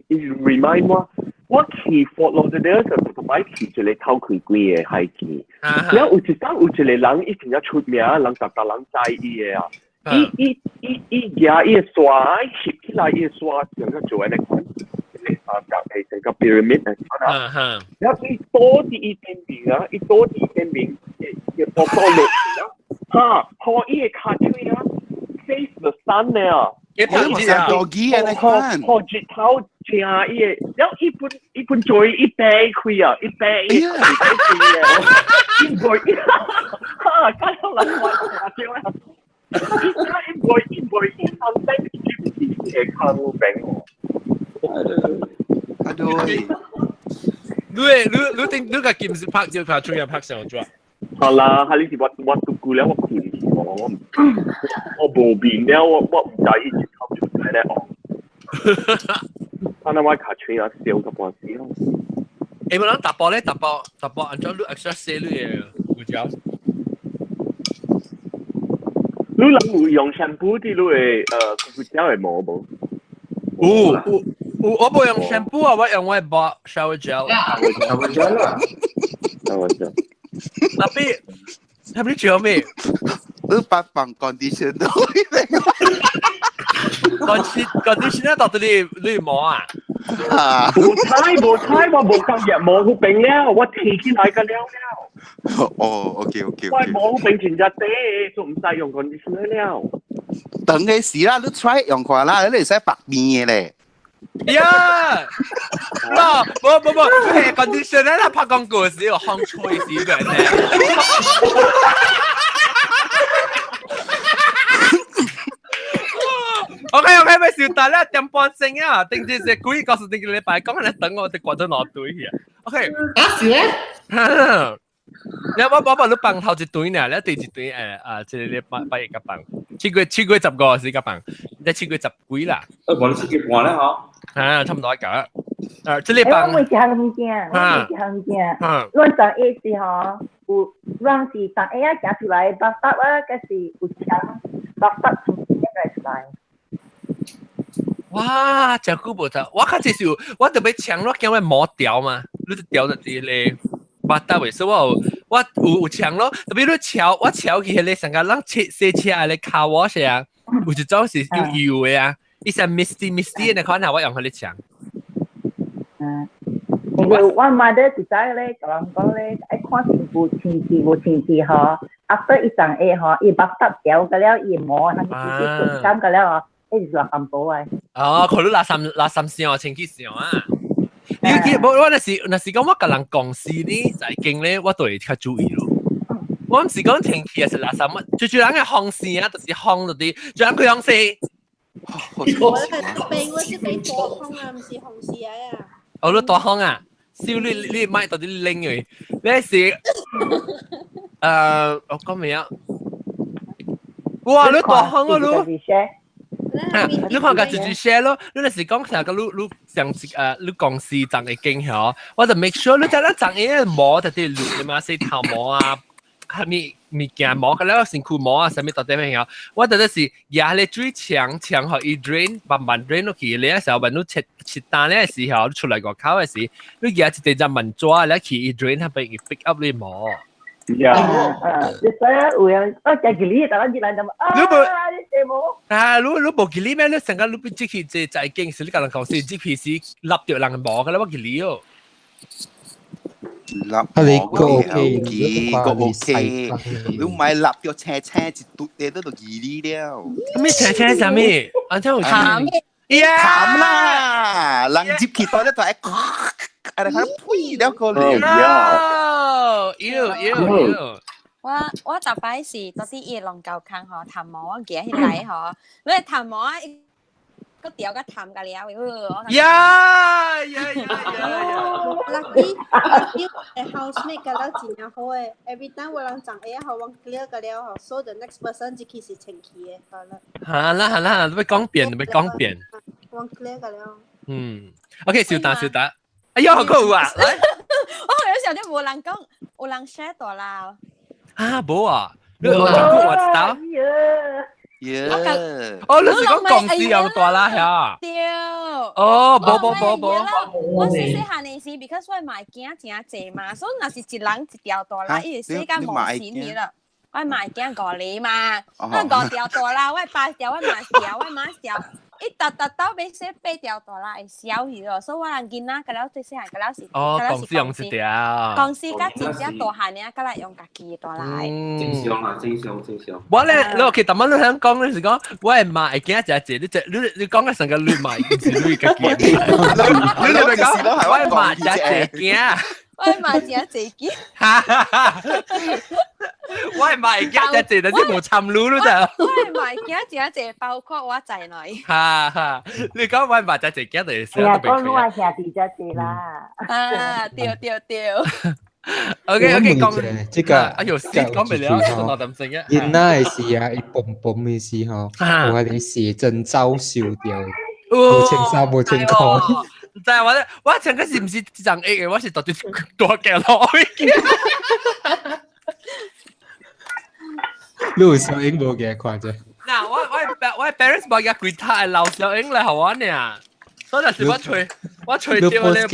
你 remind 我，我去 Fort Lauderdale 就特擺去一個偷開櫃的海機，然後有一當有一個人伊真正出名，人逐逐人知伊的啊。伊伊伊伊舉伊的刷，翕起來伊的刷，成個做按呢款。三角嘅成個 pyramid 啊，然後伊倒佇伊頂面啊，伊倒佇伊頂面，嘅波波落去啊，哈，予伊的跤腿啊，face the sun 咧啊，
我是 doggy 啊，你看，
予日頭正伊的，然後伊本伊本嘴伊擘開啊，伊擘伊擘開啊，伊袂，哈，咁樣人玩誇張啊，伊伊袂伊袂伊三頂伊會看有病哦。
啊對，
你你你頂你個金是拍就拍出來拍上咗。
好啦，哈你是我我獨孤了，我困去我我無面了，我我毋知伊一頭就來咧哦。啊，那我卡喙啊燒個半死咯。
欸，無人打波咧，打波打波，按照你 extra 洗你的胡椒。
你人有用 shampoo 佇你的胡椒的毛無？
有有有，我無用 shampoo 啊，我用我的 shower gel。
shower gel 啦。
shower gel。
特別特別做咩？
你把放 conditioner
conditioner 到底你你摸啊？
無猜無猜，我無咁日毛好病了，我提起來個了了。
哦，OK OK
我毛好病前日底，就唔使用 conditioner 了。
等嘅時啦，你 try 用看啦，你會使白面嘅咧。
呀！嗱，無無無，係 conditioner 啦，拍廣告時有烘吹時嘅咧。OK OK，咪笑大啦，點半鐘啊，定住是故意告訴你個禮拜，講你等我哋過咗攞堆去啊。OK，
啊是咧？
你我我幫你放頭一堆呢，你對一堆誒啊，這個禮拜拜一個放，7月15是個放，你7月10幾啦。
誒，無你7月半咧嗬？
啊，差唔多一個。啊，這禮拜。
我問一項物件，我問一項物件。阮昨下時吼，有阮是昨下啊行出來，巴剎啊，還是有牆巴剎從邊來出來？
哇！真久無睇，我較濟是我特別搶，我驚我毛掉嘛，你掉就佇咧巴剎位，所以我有我有有搶咯。特別你敲我敲起迄個上個人車洗車咧卡我是啊，有一種是有油的啊，伊是 misty misty 的款，我用彼個搶。
嗯。因為我媽的一早咧，共人講咧，愛看身軀清氣無清氣吼，after 伊送下吼，伊 bathtub 掉個了，伊毛通直接順感個了吼，彼是垃圾寶啊。
哦，看你垃圾垃圾上清氣上啊。你記無？我若是講我共人共事呢，在經咧，我都會較注意咯。我毋是講清氣，是垃圾乜？最最人嘅風扇啊，就是風嗰啲，最人開風扇。
我係被我是被大風啊，毋是風扇啊。
哦，你大風啊？燒你買到啲拎嘅，你是我講咩啊？哇！你大風啊你！你看個直接 share 咯，你若是講成個你上次你公司賺嘅經曉，我就 make sure 你知咱賺嘅毛特啲綠的嘛，洗頭毛啊，啥物物件毛，個了身軀毛啊，啥物到底咩曉？我特別是壓咧水牆牆予伊 drain 慢慢 drain 落去，你時候問你切切單咧時候，你出來外口嘅時，你壓一隻隻慢抓咧去伊 drain，佢俾伊 pick up 你毛。
呀，
你所以有人我食吉利，但係熱人就啊，
你無
你食無？
啊，你無吉利咩？你成個你變即去這在經時，你共人講是這皮是立著人毛個啦，我吉利哦。
立
啊你個 OK，
記個 OK，你唔係立掉斜斜一嘟你都就義理了。
咩斜斜啥物？啊，真有
鹹
鹹啦，人入去到咧就係，啊你睇呸了個嚟。
妖妖妖！
我逐擺是到底伊龍溝坑吼，頭毛我行起來吼，你頭毛啊，個掉個痰個了，
呀呀呀呀
！Lucky lucky housemate 個了真正好誒，every time 我人長下好，我 clear 個了吼，so the next person 就開始清氣的，好啦。
好啦好啦，你欲講遍，你欲講遍。
我 clear 個了。
嗯，OK，小打小打。哎呀，好酷啊！來，
我有時候都無人講，有人 share 大啦。
啊，無啊，你我講過我知道。
耶！
哦，你是講公司用大啦嚇？
對。
哦，無無無無。
我細細漢的時，because 我買囝真濟嘛，所以若是一人一條大啦，伊會洗甲無錢去了。我買囝五個嘛，我五條大啦，我八條，我嘛條，我嘛條。伊逐逐到尾洗八條大啦，會消去咯，所以我人囡仔，個了最細漢，個了是，
哦，公司用一條，
公司較真正大漢爾，較來用家己的大啦。
正常啊，正常正常。
我咧，你 OK，但係你想講你是講，我係媽會驚食濟，你這你你講嘅成個你媽唔是你家己。你你咪講，我係媽食濟驚。
我係媽食濟驚。
哈哈哈！我係媽會驚食濟，但是無參與咯就。
我係媽驚食濟，包括我在內。
哈哈，你講我係媽食濟驚就是。
係啊，講我兄弟食濟啦。
啊，對對對。
OK OK，講
這個，
哎呦，講不了，我擔心嘅。
囡仔的時啊，伊嘣嘣的時吼，有彼個寫真照燒掉，無穿衫無穿褲。
唔知我咧，我前個是唔是一張 A 嘅？我是到底大鏡落去。
你有小英無嘅看者？
嗱，我 parents 無夾吉他，留小英來予我呢。所以就是我吹，我吹掉咧。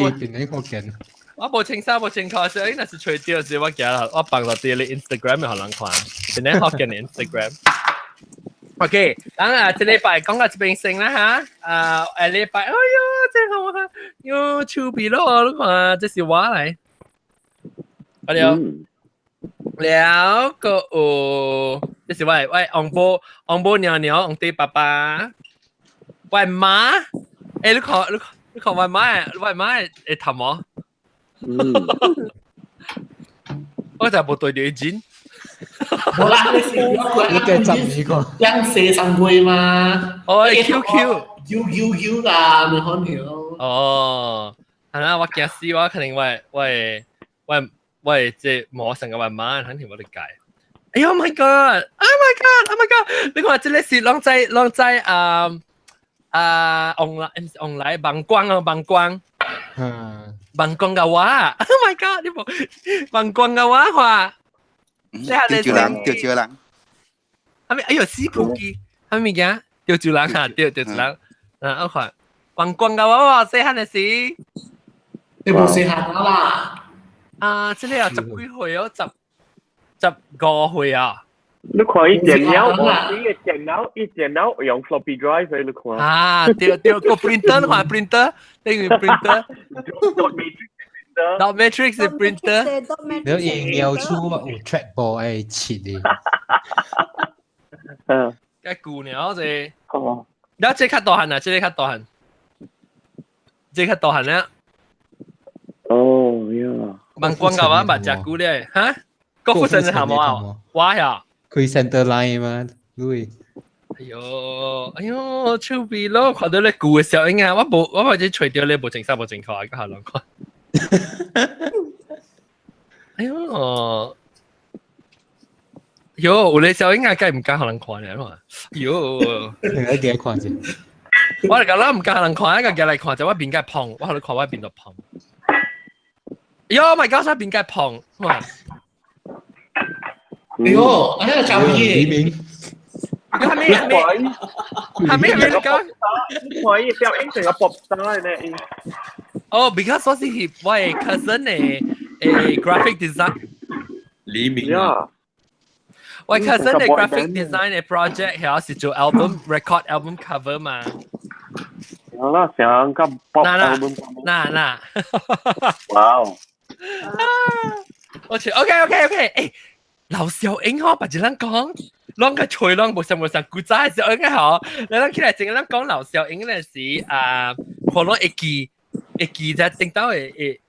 我無穿衫無穿褲，小英若是吹掉時，我行啦，我放落佇你 Instagram 予人看，今日學見 Instagram。OK，等啊，這禮拜講到這邊先啦嚇。啊，下禮拜，哎喲，這個我看，喲，手臂咯，你看，這是我來。好了，了個有，這是我的翁母，翁母娘娘，翁弟爸爸，我媽，欸，你看，你看，你看我媽，我媽會頭毛。嗯，我就無對著錢。
無啦，你是
你計十二個，
兩四三杯嘛？
哦，Q Q
Q Q Q 啦，你看條。
哦，係啦，我驚死我，肯定我我我我這毛成個我媽肯定無得改。哎呦，Oh my God！Oh my God！Oh my God！你看這個是攏在攏在啊啊 online online 網光啊網光。
嗯。
網光嘅話，Oh my God！你無網光嘅話話。
釣住人，釣住人。
係咪？哎呦，死普機，係咪物件？釣住人啊，釣釣住人。啊，我看，網光嘅話，我細漢的時。
你無細漢啦？
啊，這個啊，十幾歲哦，15歲啊。
你看伊電腦，伊個電腦，伊電腦用 floppy drive 嚟你看。
啊，對對，個 printer 你看 printer，你用 printer。Dot matrix 的 printer。
你伊尿出有 trackball 愛切的。
嗯。
較舊了這。哦。了這較大漢啊，這個較大漢，這個較大漢了。
哦呀。
問光個我捌食久咧，哈？郭富城的頭毛啊？我呀。
開 center line 嘛，對。
哎喲，哎喲，手臂咯，看到你舊的小影啊，我無，我或者揣著你無穿衫無穿褲，個下人看。哎喲，喲，有咧小影啊，梗唔敢予人看咧嘛？喲，
你幾看啫？
我嚟講啦，唔敢予人看，一個來看就我面較胖，我予你看我面就胖。喲，my god，我面較胖，哇！
哎喲，哎呀，小葉。
係咩？係咩？係咩？係咩？講？
可以表演成個 pop star 咧。
哦，because 我是我的 cousin 的graphic design。
黎明啊！
我 cousin 的 graphic design 的 project 係是做 album record album cover 嘛。
好啦，成個 pop album。
嗱嗱。
哇！
我去，OK OK OK，誒，劉少英嗬，白一人講。攏個吹攏無想無想，古早的時候應該吼，你攏起來前咱講劉少英嗰時啊，可能會記會記在頂到的會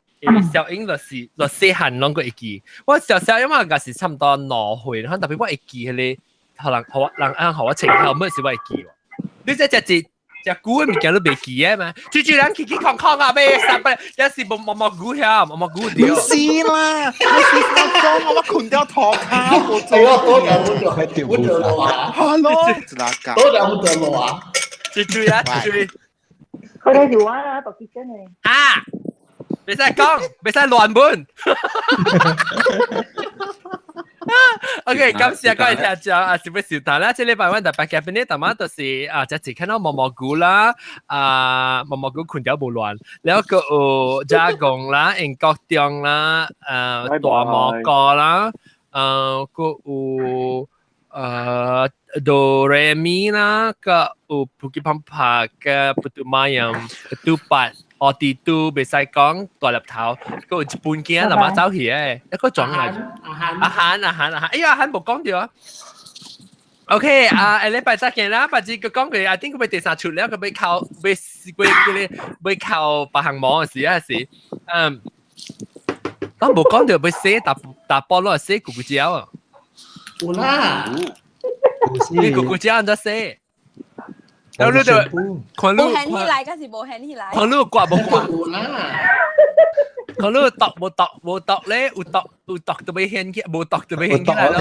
小英就是就細漢攏閣會記。我小小因為也是差不多2歲，特別我會記彼個，可能予我人按予我穿頭物是我會記。你這食一食久的物件你袂記的嘛？豬豬人起起空空啊，欲三百，也是無毛毛菇遐，毛毛菇對。
唔是啦，我是我講我困掉頭卡，我
做多兩不得了啊
！Hello，
多兩不得了啊！
豬豬啊，豬豬，
佢哋條玩啊，讀結真係。
啊！袂使講，袂使亂問。OK，感謝各位聽眾啊，是不是收聽啦？這禮拜阮特別嘉賓呢，頭仔就是啊，這次看到毛毛菇啦，啊，毛毛菇困掉無亂，了閣有加工啦，英國中啦，大毛哥啦，閣有哆來咪啦，閣有布吉胖胖嘅布杜馬音，杜八。我哋都袂使講大粒頭，閣有一本囝阿媽走去的，一個裝來。阿韓阿韓阿韓，哎呀阿韓無講著啊。OK 啊，下禮拜再見啦，別只佢講佢，I think 佢第三出了，佢欲靠欲過過欲靠別項毛的時啊是，嗯，我無講著欲洗打打波囉洗咕咕蕉啊。
有啦。
你咕咕蕉按怎洗？然後你就看你
無掀起來，還是無掀起來？
看你刮無刮？看你剁無剁無剁咧，有剁有剁就欲掀起，無剁就欲掀起來咯。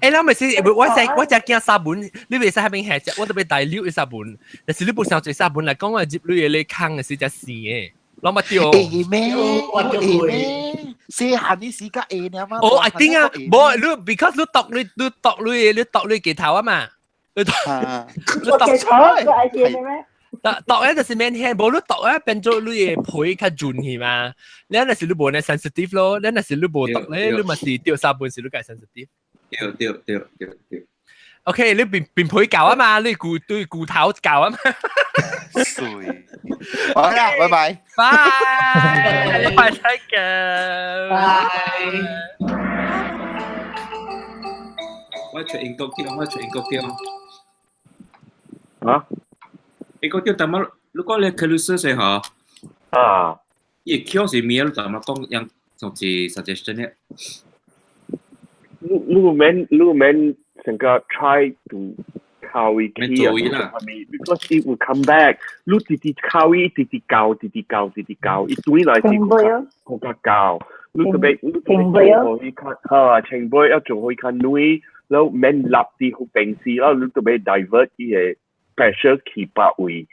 欸，咱咪是，我只我只驚沙本，你袂使彼邊下隻，我特別大溜的沙本。但是你不想做沙本來講，我入你的咧空的是只生的，攏捌著。
會咩？會咩？細漢你時較會爾嘛？
哦，I think 啊，無你，because 你剁你你剁你你剁你雞頭啊嘛。你剁你剁剁剁咧就是免掀，無你剁咧變做你的皮較潤去嘛。你若是你無呢 sensitive 咯，你若是你無剁咧，你嘛是著沙本是你較 sensitive。
對對對對對。
OK，你變變皮膠啊嘛，你骨對骨頭膠啊嘛。
水。好啦，拜拜。
拜，拜再見。
拜。
我出英國叫，我出英國叫。
啊？
英國叫，但係如果你去律師時候，
啊，
伊 Q 是咩？你但係講樣上次 suggestion 咧。
你你免你免成個 try to 靠伊
去啊
，because it will come back。你直直靠伊，直直教，直直教，直直教，伊對來是更加教。你特別你特別做予伊較嚇，前輩要做予伊較軟，然後免立啲好平時，然後你特別 divert 伊個 pressure 去別位，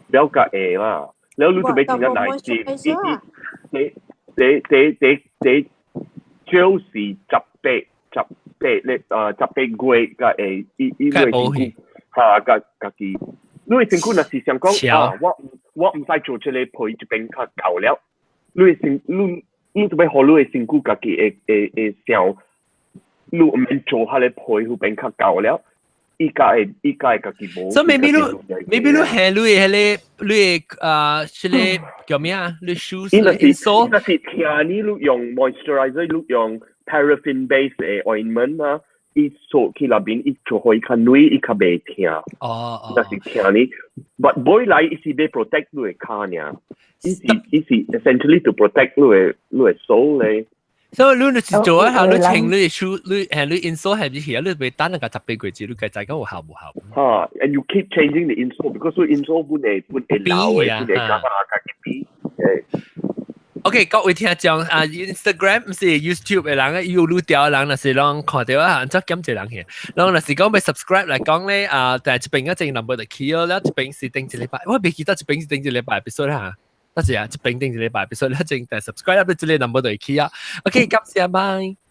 了解會啦。然後你特別真正耐心，伊伊這這這這少是18咧，18月才會伊伊你的身軀哈，家家己，你的身軀若是想講啊，我我毋使做這个皮這邊較夠了，你的身你你就欲予你的身軀家己會會會想，你毋免做彼个皮膚邊較夠了，伊才會伊才會家己無。
所以 maybe 你 maybe 你下你的彼个你的啊，彼个叫咩啊？你 shoes
伊若是
insole
若是聽你你用 moisturizer，你用 paraffin base 的 ointment 啊，伊掃去那邊，伊就可以較軟，伊較袂疼。
哦。
若是疼你，but 尾來伊是欲 protect 你的跤爾，伊是 essentially to protect 你的手咧。
所以你就是做一下，你穿你 shoe，你係你 insole 係咪去啊？你袂等那個18個月，你該知講有效無效？
哈，and you keep changing the insole because 你 insole 本會老的，本會加加去變。
OK，各位聽眾啊，Instagram 毋是 YouTube 的人，有愈條的人，若是攏看著啊，按怎減一人去？攏若是講欲 subscribe 來講咧，啊，但係這邊一正 number 就起咯，了這邊是頂一禮拜，我袂記得這邊是頂一禮拜 episode 哈。得是啊，這邊頂一禮拜 episode，了正但 subscribe 了這個 number 就會起啊。OK，感謝，拜。